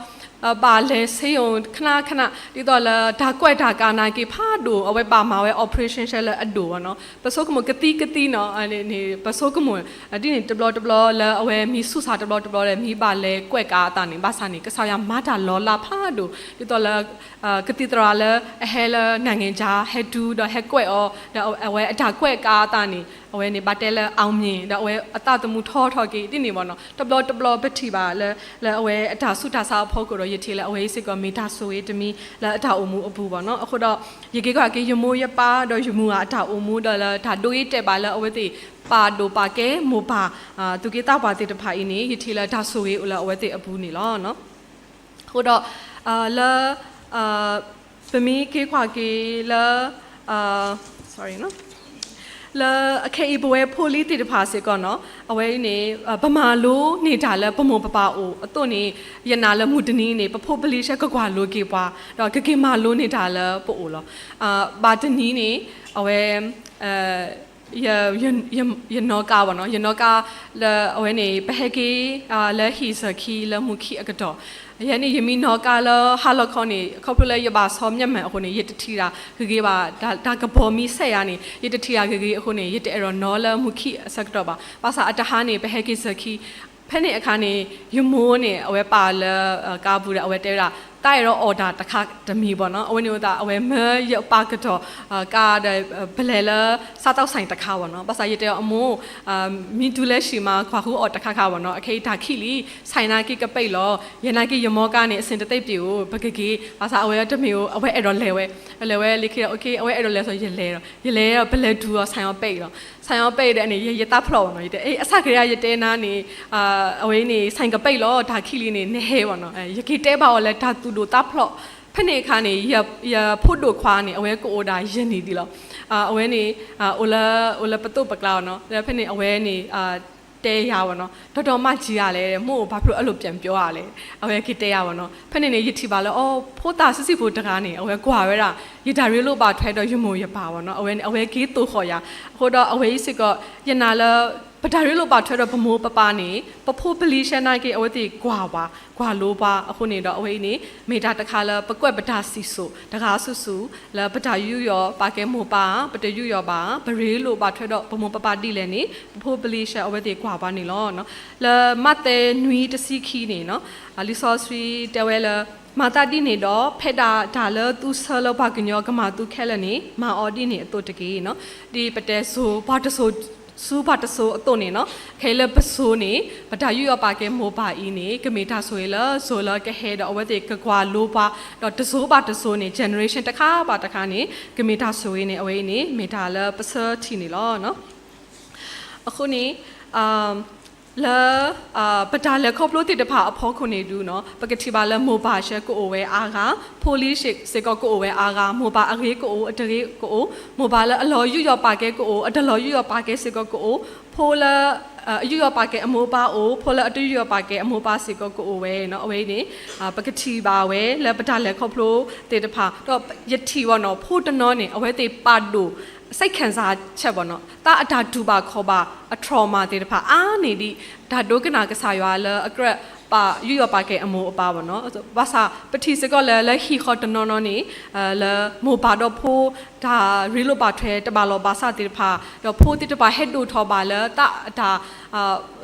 ဘၣ်လဲၤဆ့ယိၣ်ခနခန ဒ်သိးလၢတၢ်ကွဲးတၢ်ကးနာ်က့ၤဖးဒိၣ်, အဝဲဘၣ်မၤဝဲ operation ဆဲလၢအဒိၣ်ဘၣ်နီၤ. ပဆိကမိၣ်ကသံကသံနီၤ, ပဆိကမိၣ် ဒ်န့ၣ်တဘျီတဘျီလၢအဝဲမ့ၢ်ဆူးစၢ်တဘျီတဘျီဒီး မ့ၢ်ဘၣ်လဲၤကွဲးကးအသးန့ၣ် ဘၣ်ဆၣ်န့ၣ် ကစၢ်ယွၤမၤတၢ်လီၤလးဖးဒိၣ် ဒ်သိးလၢ ကသံၣ်သရၣ်လၢအဟဲလၢ နိုင်ငံခြား ဟဲတုၤဒီးဟဲကွဲးအီၤ ဒီးအဝဲအတၢ်ကွဲးကးအသးန့ၣ် အဝဲန့ၣ်ဘၣ်တဲလၢ အောင်မြင် ဒီးအဝဲအသးသမူထီထီၣ်က့ၤဒ်န့ၣ်ဘၣ်နီၤ. တဘျီတဘျီပထံၣ်ဘၣ်လၢ လၢအဝဲအတၢ်ဆူးတၢ်ဆါအဖီခိၣ်ဒီး ယထံၣ်လၢအဝဲအံၤစ့ၢ်ကီးမ့ၢ်တၢ်ဆိၣ်ဂ့ၤတမံၤလၢအတၢ်အိၣ်မူအပူၤဘၣ်နီၤ. အဃိဒီး ယက့ၤကွၢ်က့ၤယမိၢ်ယပၢ်ဒီးယမုၢ်ဂၤအတၢ်အိၣ်မူဒီးလၢတၢ်ဒိဂ့ၤတဲာ်ဘၣ်လၢအဝဲသ့ၣ် ပာ်ဒိၣ်ပာ်ကဲမိၢ်ပၢ် သူၣ်က့သးပှၢ်သ့ၣ်တဖၣ်အံၤန့ၣ် ယထံၣ်လၢတၢ်ဆိၣ်ဂ့ၤအိၣ်လၢအဝဲသ့ၣ်အပူၤန့ၣ်လီၤ. အဃိဒီး လၢ ပမ့ၢ်က့ၤကွၢ်က့ၤလၢ လၢအခဲအံၤပဝဲဖိလံၤသ့ၣ်တဖၣ်စ့ၢ်ကီးနီၤ, အဝဲအံၤန့ၣ် ပမၤလိန့ၢ်တၢ်လၢပမိၢ်ပပၢ်အိၣ်အသိးန့ၣ် ယနာ်လၢမုၢ်တနံၤန့ၣ် ပဖိပလံၤဆဲကကွၢ်လိက့ၤပှၤ ဒီးကက့ၤမၤလိန့ၢ်တၢ်လၢပအိၣ်လီၤ. ဘၣ်တနံၤန့ၣ် အဝဲ ယနီၣ်ကါဘၣ်နီၤ, ယနီၣ်ကါလၢအဝဲန့ၣ် ပဟဲက့ၤ လၢဟံၣ်စၢၤခံလၢမုၢ်ခံအကတီၢ်, ယဲန့ၣ် ယမ့ၢ်နီၣ်ကါလၢဟါလီၤခီန့ၣ် ခီဖျိလၢယဘၣ်ဆီမျက်မှန်အဃိန့ၣ် ယတထံၣ်တၢ်ဂ့ၤဂ့ၤဘၣ်, တၢ်ကပီၤမ့ၢ်ဆဲးယၤန့ၣ် ယတထံၣ်တၢ်ဂ့ၤဂ့ၤအဃိန့ၣ် ယတအဲၣ်ဒိးနီၣ်လၢမုၢ်ခံအဆၢကတီၢ်ဘၣ်. ဘၣ်ဆၣ်အတဟါန့ၣ် ပဟဲက့ၤစၢၤခံ ဖဲန့ၣ်အခါန့ၣ် ယမိၢ်န့ၣ် အဝဲပာ်လၢ ကါပူၤဒီး အဝဲတဲဝဲဒၣ် တၢ်အဲၣ်ဒိးအီၣ်တၢ်တခါတမံၤဘၣ်နီၤ. အဝဲန့ၣ်ဝဲသတး အဝဲမၢယပၢ်ကတီၢ် ကါဒီး ပလဲၤလၢ စားသောက်ဆိုင် တခါဘၣ်နီၤ. ဘၣ်ဆၣ်ယတဲအီၤ အမိၢ် မ့ၢ်တုၤလၢဟံၣ်မး ကွၢ်ဃုအီၣ်တခါခါဘၣ်နီၤ. အခဲအံၤတၢ်ခံးလံ ဆိုင် နာ်က့ကပံာ်လီၤ. ယဲနာ်က့ယမီၢ်ကါန့ၣ် အဆင်တသင့်ပြီဧိၤ ပကက့ၤ. ဘၣ်ဆၣ်အဝဲတမ့ၢ်ဧိၤ အဝဲအဲၣ်ဒိးလဲၤဝဲ, လဲၤဝဲလၢခံဒီး okay အဝဲအဲၣ်ဒိးလဲၤ ဆို ယလဲၤဒီး ယလဲၤဒီး ပလဲၤတုၤအီၤ ဆိုင် အီၤပံာ်လီၤ. ဆိုင် အီၤပံာ်ဒီးန့ၣ် ယ ယသးဖျိးဘၣ်နီၤ, ယတဲ အစၢ်ကရၢယတဲနၤန့ၣ် အဝဲန့ၣ် ဆိုင် ကပံာ်လီၤ တၢ်ခံးလံန့ၣ် နဟဲဘၣ်နီၤ, ယက့ၤတဲဘၣ်အီၤလၢတၢ်သူၣ်ဒိၣ်သးဖျိး. ဖဲန့ၣ်အခါန့ၣ် ယဖိဒိၣ်ခွါန့ၣ် အဝဲကအိၣ်ဒၣ်ယဲၢ်နံၣ်ဒံးလီၤ. အဝဲန့ၣ် အိၣ်လၢ အိၣ်လၢပသိးပကျါနီၤ, ဒီးဖဲန့ၣ် အဝဲန့ၣ် တဲယၤဘၣ်နီၤ, ဒီးဒီးမၤကံၤယၤလဲၣ်, မိၢ်အိၣ်ဘၣ်ဖျိအလိာ်ပျဲၢ်ပျီဧါလဲၣ်, အဝဲက့ၤတဲယၤဘၣ်နီၤ. ဖဲန့ၣ်န့ၣ် ယထံၣ်ဘၣ်လၢ အိ ဖိသၣ်စုဆံၣ်ဖိတဂၤန့ၣ် အဝဲကွၢ်ဝဲဒၣ် ယတၢ်ရ့လိာ်ဘၣ်ထွဲဒီးယမိၢ်ယပၢ်ဘၣ်နီၤ, အဝဲန့ၣ် အဝဲက့ၤသိၣ်ဃီၣ်ယၤ. အဃိဒီးအဝဲအံၤစ့ၢ်ကီး ယနာ်လၢ ပတၢ်ရ့လိာ်ဘၣ်ထွဲဒီးပမိၢ်ပပၢ်န့ၣ် ပဖိပလံၤဆဲနာ်က့ အဝဲသ့ၣ်ကွၢ်ပှၤ ကွၢ်လိပှၤအဃိန့ၣ်ဒီး အဝဲအံၤန့ၣ် မ့ၢ်တၢ်တခါလၢပကွဲးပတၢ်စံၣ်စိၤ တဂၤဆူၣ်ဆူၣ် လၢပတၢ်ယူးယီၣ်ပာ်ကဲမိၢ်ပၢ်ဧါ, ပတယူးယီၣ်ဘၣ်ဧါ, ပရ့လိာ်ဘၣ်ထွဲဒီးပမိၢ်ပပၢ်ဒ်လဲၣ်န့ၣ် ပဖိပလံၤဆဲအဝဲသ့ၣ်ကွၢ်ပှၤန့ၣ်လီၤ. လၢမးသဲနွံတဆံခံန့ၣ်နီၤ, လံာ်စီဆှံတဲဝဲလၢ မၤသးဒ်န့ၣ်ဒီး ဖဲဒၣ်တၢ်လၢသုဆၢလၢပှၤကညီကမၤသုခဲလၢာ်န့ၣ် မၤအီၤဒ်န့ၣ်အသိးတက့ၢ်နီၤ. ဒ်ပတဲစိၤ ပှၤတစိၤဆူပှၤတစိၤအသိးန့ၣ်နီၤ, ခဲအံၤလၢပစိၤန့ၣ် ပတၢ်ယူးယီၣ်ပာ်ကဲမိၢ်ပၢ်အံၤန့ၣ် ကမ့ၢ်တၢ်ဆိၣ်ဂ့ၤလၢစိၤလၢကဟဲဒီး အဝဲသ့ၣ်ကကွၢ်လိပှၤ ဒီးတစိၤဘၣ်တစိၤန့ၣ် generation တခါဘၣ်တခါန့ၣ် ကမ့ၢ်တၢ်ဆိၣ်ဂ့ၤန့ၣ် အဝဲအံၤန့ၣ် မ့ၢ်တၢ်လၢပဆၢထံၣ်န့ၣ်လီၤ. အဃိန့ၣ် လၢ ပတၢ်လဲၤခီဖျိသ့ၣ်တဖၣ်အဖီခိၣ်န့ၣ်ဒုနီၤ, ပကထံၣ်ဘၣ်လၢမိၢ်ပၢ်ဆဲကအိၣ်ဝဲအါဂၤ, ဖိလံၤစ့ၢ်ကီးကအိၣ်ဝဲအါဂၤ, မိၢ်ပၢ်အဂ့ၤကအိၣ် အတဂ့ၤကအိၣ်, မိၢ်ပၢ်လၢအလီၤယူးယီၣ်ပာ်ကဲကအိၣ် အတလီၤယူးယီၣ်ပာ်ကဲစ့ၢ်ကီးကအိၣ်, ဖိလၢ အယူးယီၣ်ပာ်ကဲအမိၢ်အပၢ်အိၣ်, ဖိလၢအတယူးယီၣ်ပာ်ကဲအမိၢ်အပၢ်စ့ၢ်ကီးကအိၣ်ဝဲနီၤ. အဝဲအံၤန့ၣ် ပကထံၣ်ဘၣ်ဝဲလၢပတၢ်လဲၤခီဖျိသ့ၣ်တဖၣ် ဒီးယထံၣ်ဘၣ်နီၤ ဖိတနီၤန့ၣ် အဝဲသ့ၣ်ပာ်ဒိၣ် စိတ်ခံစားချက်ဘၣ်နီၤ, တၢ်အတၢ်တူၢ်ဘၣ်ခီၣ်ဘၣ် အ trauma သ့ၣ်တဖၣ် အါန့ၢ်ဒံး တၢ်ဒိကနၣ်ကစၢ်ယွၤလၢအကြၢးပာ်ယူးယီၣ်ပာ်ကဲအမိၢ်အပၢ်ဘၣ်နီၤ. ဘၣ်ဆၣ် ပထံၣ်စ့ၢ်ကီးလၢ လၢဟံၣ်ဃီတနီၤနီၤန့ၣ် လၢမိၢ်ပၢ်ဒီးဖိ တၢ်ရ့လိာ်ဘၣ်ထွဲတဘၣ်လီၢ်ဘၣ်စးသ့ၣ်တဖၣ် ဒီးဖိသ့ၣ်တဖၣ်ဟဲဒိၣ်ထီၣ်ဘၣ်လၢတၢ်အတၢ်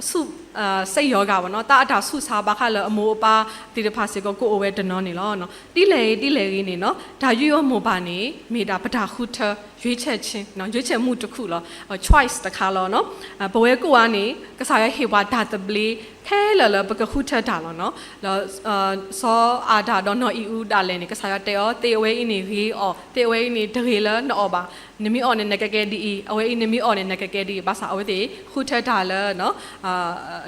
ဆူၣ် စိတ်ရောဂါ ဘၣ်နီၤ, တၢ်အတၢ်ဆူၣ်ဆါဘၣ်ဃးလၢအမိၢ်အပၢ်သ့ၣ်တဖၣ်စ့ၢ်ကီးကအိၣ်ဝဲတနီၤန့ၣ်လီၤ. ဒ်လဲၣ်ဂ့ၤ ဒ်လဲၣ်ဂ့ၤန့ၣ်နီၤ တၢ်ယူးယီၣ်မိၢ်ပၢ်န့ၣ် မ့ၢ်ဒၣ်ပတၢ်ဃုထၢ ရွေးချယ်ခြင်းနီၤ, ရွေးချယ်မှုတစ်ခုလီၤ, choice တခါလီၤနီၤ. ပဝဲကိးဂၤန့ၣ် ကစၢ်ယွၤဟ့ၣ်ပှၤတၢ်သဘျ့ ခဲလၢာ်လၢပကဃုထၢတၢ်လီၤနီၤ. ဒီး စီၤအၤဒၣ်ဒီးနီၢ်အံၣ်အူဒၣ်လဲာ်န့ၣ် ကစၢ်ယွၤတဲအီၤ သ့ၣ်အဝဲအံၤန့ၣ်ဂ့ၤအီၤ, သ့ၣ်အဝဲအံၤန့ၣ်တဂ့ၤလၢနအီၣ်ဘၣ်, နမ့ၢ်အီၣ်န့ၣ် နကကဲဒ်အံၤ, အဝဲအံၤနမ့ၢ်အီၣ်န့ၣ် နကကဲဒ်အံၤ, ဘၣ်ဆၣ်အဝဲသ့ၣ်ဃုထၢတၢ်လၢ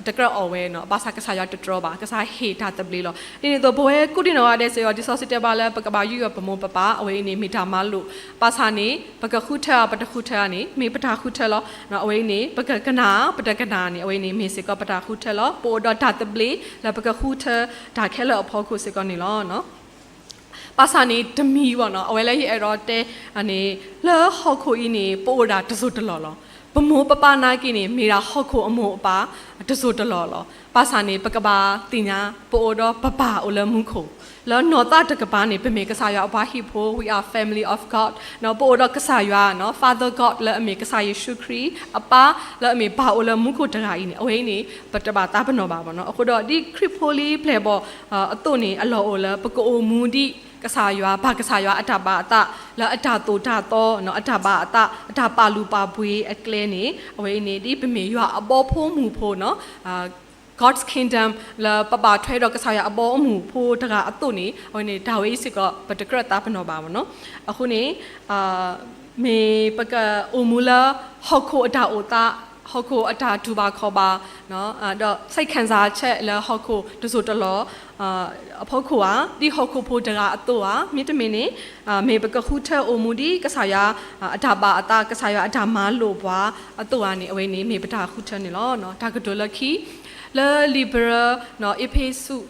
တကြၢးအီၣ်ဝဲနီၤ, ဘၣ်ဆၣ်ကစၢ်ယွၤတတြီဘၣ်, ကစၢ်ဟ့ၣ်တၢ်သဘျ့လီၤ. ဒ်န့ၣ်အသိး ပဝဲကိးဒံနီၢ်ဂၤဒဲးစ့ၢ်ကီး လံာ်စီဆှံတဲဘၣ်လၢပကဘၣ်ယူးယီၣ်ပမိၢ်ပပၢ်, အဝဲအံၤန့ၣ်မ့ၢ်တၢ်မၤလိာ်, ဘၣ်ဆၣ်န့ၣ် ပကဃုထၢဧါ ပတဃုထၢဧါန့ၣ် မ့ၢ်ပတၢ်ဃုထၢလီၤ. အဝဲအံၤန့ၣ် ပကကနၣ် ပတကနၣ်န့ၣ် အဝဲအံၤန့ၣ် မ့ၢ်စ့ၢ်ကီးပတၢ်ဃုထၢလီၤ. ပအိၣ်ဒီးတၢ်သဘျ့ လၢပကဃုထၢတၢ်ခဲလၢာ်အဖီခိၣ်စ့ၢ်ကီးန့ၣ်လီၤ. ဘၣ်ဆၣ်န့ၣ် တမံၤဘၣ်နီၤ, အဝဲလၢယအဲၣ်ဒိးတဲန့ၣ် လၢဟီၣ်ခိၣ်အံၤန့ၣ် ပအိၣ်ဒၣ်တစိၢ်တလီၢ်လီၤ. ပမိၢ်ပပၢ်နာ်က့န့ၣ် မ့ၢ်ဒၣ်ဟီၣ်ခိၣ်အမိၢ်အပၢ်တစိၢ်တလီၢ်လီၤ. ဘၣ်ဆၣ်န့ၣ် ပကဘၣ်သ့ၣ်ညါ ပအိၣ်ဒီးပပၢ်အိၣ်လၢမူခိၣ်, လၢနီၢ်သးတကပၤန့ၣ် ပမ့ၢ်ကစၢ်ယွၤအပှၤဟံၣ်ဖိ, we are family of God. ပအိၣ်ဒီးကစၢ်ယွၤနီၤ, Father God လၢအမ့ၢ်ကစၢ်ယ့ၣ်ၡူးခရံာ်အပၢ် လၢအမ့ၢ်ပၢ်အိၣ်လၢမူခိၣ်တဂၤအံၤန့ၣ် အဝဲအံၤန့ၣ် ပတဘၣ်သးပ့ၤနီၣ်ဘၣ်ဘၣ်နီၤ. အဃိဒီး ဒ်ခရံာ်ဖိလံပျဲၢ်ဘီၣ်အသိးန့ၣ် အလီၢ်အိၣ်လၢ ပကအိၣ်မူဒ်ကစၢ်ယွၤ, ဘၣ်ကစၢ်ယွၤအတၢ်ဘၣ်အသး လၢအတၢ်သိၣ်တၢ်သီနီၤ, အတၢ်ဘၣ်အသး အတၢ်ပာ်လုၢ်ပာ်ပှ့ၤအကျဲန့ၣ် အဝဲအံၤန့ၣ် ဒ်ပမ့ၢ်ယွၤအဘီဖိမုၢ်ဖိနီၤ, God's kingdom လၢပဘၣ်ထွဲဒီးကစၢ်ယွၤအဘီအမုၢ်ဖိတဂၤအသိးန့ၣ် အဝဲန့ၣ် တၢ်ဝဲအံၤစ့ၢ်ကီး ပတကြၢးသးပ့ၤနီၣ်ဘၣ်ဘၣ်နီၤ. အဃိန့ၣ် မ့ၢ်ပကအိၣ်မူလၢဟီၣ်ခိၣ်အတၢ်အိၣ်သး, ဟီၣ်ခိၣ်အတၢ်တူၢ်ဘၣ်ခီၣ်ဘၣ်, ဒီး စိတ်ခံစားချက် လၢဟီၣ်ခိၣ်တစိၢ်တလီၢ် အဖီခိၣ်ဧါ, ဒ်ဟီၣ်ခိၣ်ဖိတဂၤအသိးဧါ, မ့တမ့ၢ်န့ၣ် မ့ၢ်ပကဃုထၢအိၣ်မူဒ်ကစၢ်ယွၤအတၢ်ဘၣ်အသး, ကစၢ်ယွၤအတၢ်မၤလိာ်ပှၤအသိးဧါန့ၣ် အဝဲန့ၣ် မ့ၢ်ပတၢ်ဃုထၢန့ၣ်လီၤ. တၢ်ကတိၤလၢခံ လၢလံာ်ဧ့ၤဘြၢၤ အ့းဖ့းစူး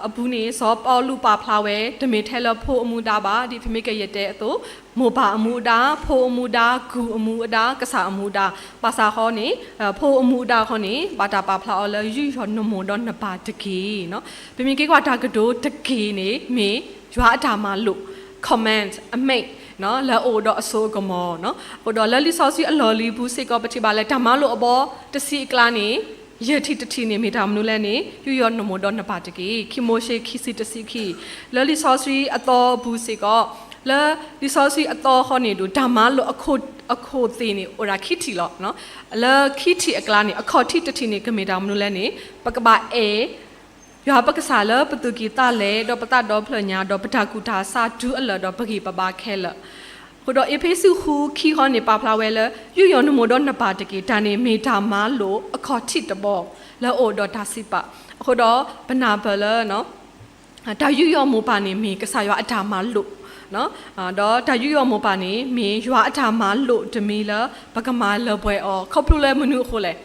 အပူၤန့ၣ် စီၤပီလူးပာ်ဖျါဝဲ တမ့ၢ်ထဲလၢဖိအမူဒါဘၣ်, ဒ်ဖဲမ့ၢ်ကယတဲအသိး မိၢ်ပၢ်အမူအဒါ, ဖိအမူဒါ, ကုၢ်အမူအဒါ, ကစၢ်အမူအဒါ, ဘၣ်ဆၣ်ဃီန့ၣ် ဖိအမူအဒါဃီန့ၣ် ဘၣ်တၢ်ပာ်ဖျါအီၤလၢ ယူးယီၣ်နမိၢ်ဒီးနပၢ်တက့ၢ်. ပမ့ၢ်က့ၤကွၢ်တၢ်ကတိၤတက့ၢ်န့ၣ် မ့ၢ်ယွၤအတၢ်မၤလိာ်, command, အမိန့် လၢအအိၣ်ဒီးအစိအကမီၤနီၤ. အဃိဒီးလၢလံာ်စီဆှံအလီၢ်လံၤပူၤစ့ၢ်ကီး ပထံၣ်ဘၣ်လၢ တၢ်မၤလိာ်အဘီတဆံအကျါန့ၣ် ယဲၢ်ထံၣ်တထံၣ်န့ၣ် မ့ၢ်တၢ်မနုၤလဲၣ်န့ၣ် ယူးယီၣ်နမိၢ်ဒီးနပၢ်တက့ၢ်. ခံမိၤၡ့ခံဆံတဆံခံ, လၢလံာ်စီဆှံအသီပူၤစ့ၢ်ကီး, လၢလံာ်စီဆှံအသီဃီန့ၣ်ဒီး တၢ်မၤလိာ်အခိၣ်သ့ၣ်န့ၣ် အိၣ်ဒၣ်ခံထံၣ်လီၤ. လၢခံထံၣ်အကျါန့ၣ် အခီၣ်ထံးတထံၣ်န့ၣ် ကမ့ၢ်တၢ်မနုၤလဲၣ်န့ၣ် ပကဘၣ်အဲၣ် ယွၤပကစၢ်လၢပသူၣ်ကံၢ်သးလဲ, ဒီးပသးဒီဖျၢၣ်ညါ, ဒီးပတၢ်ကူၣ်တၢ်ဆးတုၤအလၢာ်, ဒီးပဂံၢ်ပဘါခဲလၢာ်. အဃိဒီးအ့းဖ့းစူးဃုခံဃီန့ၣ် ပာ်ဖျါဝဲလၢ ယူးယီၣ်နမိၢ်ဒီးနပၢ်တက့ၢ်. တၢ်န့ၣ်မ့ၢ်တၢ်မၤလိာ်အခီၣ်ထံးတဘီ လၢအအိၣ်ဒီးတၢ်စံးပာ်. အဃိဒီးပနၢ်ပၢၢ်လၢ တၢ်ယူးယီၣ်မိၢ်ပၢ်န့ၣ် မ့ၢ်ကစၢ်ယွၤအတၢ်မၤလိာ်, ဒီးတၢ်ယူးယီၣ်မိၢ်ပၢ်န့ၣ် မ့ၢ်ယွၤအတၢ်မၤလိာ်တမံၤလၢ ပကမၤလၢပှဲၤအီၤ. ခီဖျိလၢမနုၤအဃိလဲၣ်.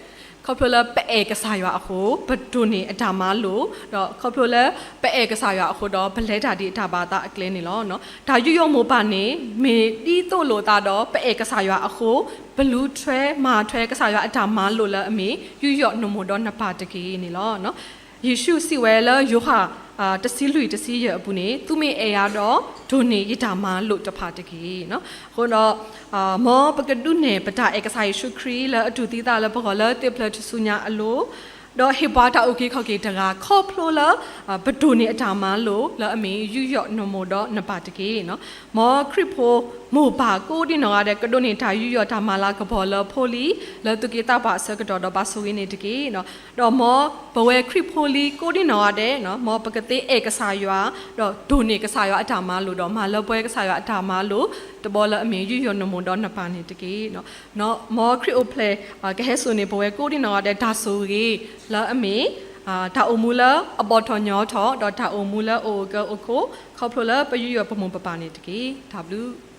ခီဖျိလၢပအဲၣ်ကစၢ်ယွၤအဃိ, ပဒိးန့ၢ်အတၢ်မၤလိာ်, ဒီးခီဖျိလၢပအဲၣ်ကစၢ်ယွၤအဃိဒီး ပလဲၤတၢ်ဒ်အတၢ်ဘၣ်သးအကျဲန့ၣ်လီၤ. တၢ်ယူးယီၣ်မိၢ်ပၢ်န့ၣ် မ့ၢ်ဒ်သိးလိာ်သးဒီး ပအဲၣ်ကစၢ်ယွၤအဃိ, ပလူၤထွဲမၤထွဲကစၢ်ယွၤအတၢ်မၤလိာ်လၢအမ့ၢ် ယူးယီၣ်နမိၢ်ဒီးနပၢ်တက့ၢ်န့ၣ်လီၤ. ယ့ၣ်ၡူးစံးဝဲလၢယိၤဟၣ် တဆံလွံၢ်တဆံယဲၢ်အပူၤန့ၣ်, သုမ့ၢ်အဲၣ်ယၤဒီး ဒိးန့ၢ်ယတၢ်မၤလိာ်တဖၣ်တက့ၢ်. အဃိဒီး မ်ပကဒုးနဲၣ်ပတၢ်အဲၣ်ကစၢ်ယ့ၣ်ၡူးခရံာ်လၢအတူၢ်သံသးလၢပဂီၢ်လၢသ့ၣ်ဖျၢၣ်ထူၣ်စုညါအလိၤ, ဒီးဟ့ၣ်ပှၤတၢ်အုၣ်က့ၤခီၣ်က့ၤတဂၤ ခီဖျိလၢ ပဒိးန့ၢ်အတၢ်မၤလိာ်လၢအမ့ၢ် ယူးယီၣ်နမိၢ်ဒီးနပၢ်တက့ၢ်. မ်ခရံာ်ဖိမိၢ်ပၢ်ကိးဒံနီၢ်ဂၤဒဲး ကဒိးန့ၢ်တၢ်ယူးယီၣ်တၢ်မၤလၤကပီၤလၢဖိလံၤ လၢသုးက့သးပှၢ်အဆၢကတီၢ်ဒီးဘၣ်ဆိၣ်ဂ့ၤန့ၣ်တက့ၢ်. ဒီးမ်ပဝဲခရံာ်ဖိလံၤကိးဒံနီၢ်ဂၤဒဲး မ်ပကသ့အဲၣ်ကစၢ်ယွၤ ဒီးဒိးန့ၢ်ကစၢ်ယွၤအတၢ်မၤလိာ် ဒီးမၤလၢပှဲၤကစၢ်ယွၤအတၢ်မၤလိာ်တဘီလၢအမ့ၢ် ယူးယီၣ်နမိၢ်ဒီးနပၢ်န့ၣ်တက့ၢ်. မ်ခရံာ်အိၣ်ဖျဲၣ် ကဟဲစိာ်န့ၢ်ပဝဲကိးဒံနီၢ်ဂၤဒဲး တၢ်ဆိၣ်ဂ့ၤလၢအမ့ၢ် တၢ်အိၣ်မူလၢအဘီၣ်ထီၣ်ညီထီၣ် ဒီးတၢ်အိၣ်မူလၢအအိၣ်ကၢအိၣ်ခိး ခီဖျိလၢပယူးယီၣ်ပမိၢ်ပပၢ်န့ၣ်တက့ၢ်. တၢ်ဘျုး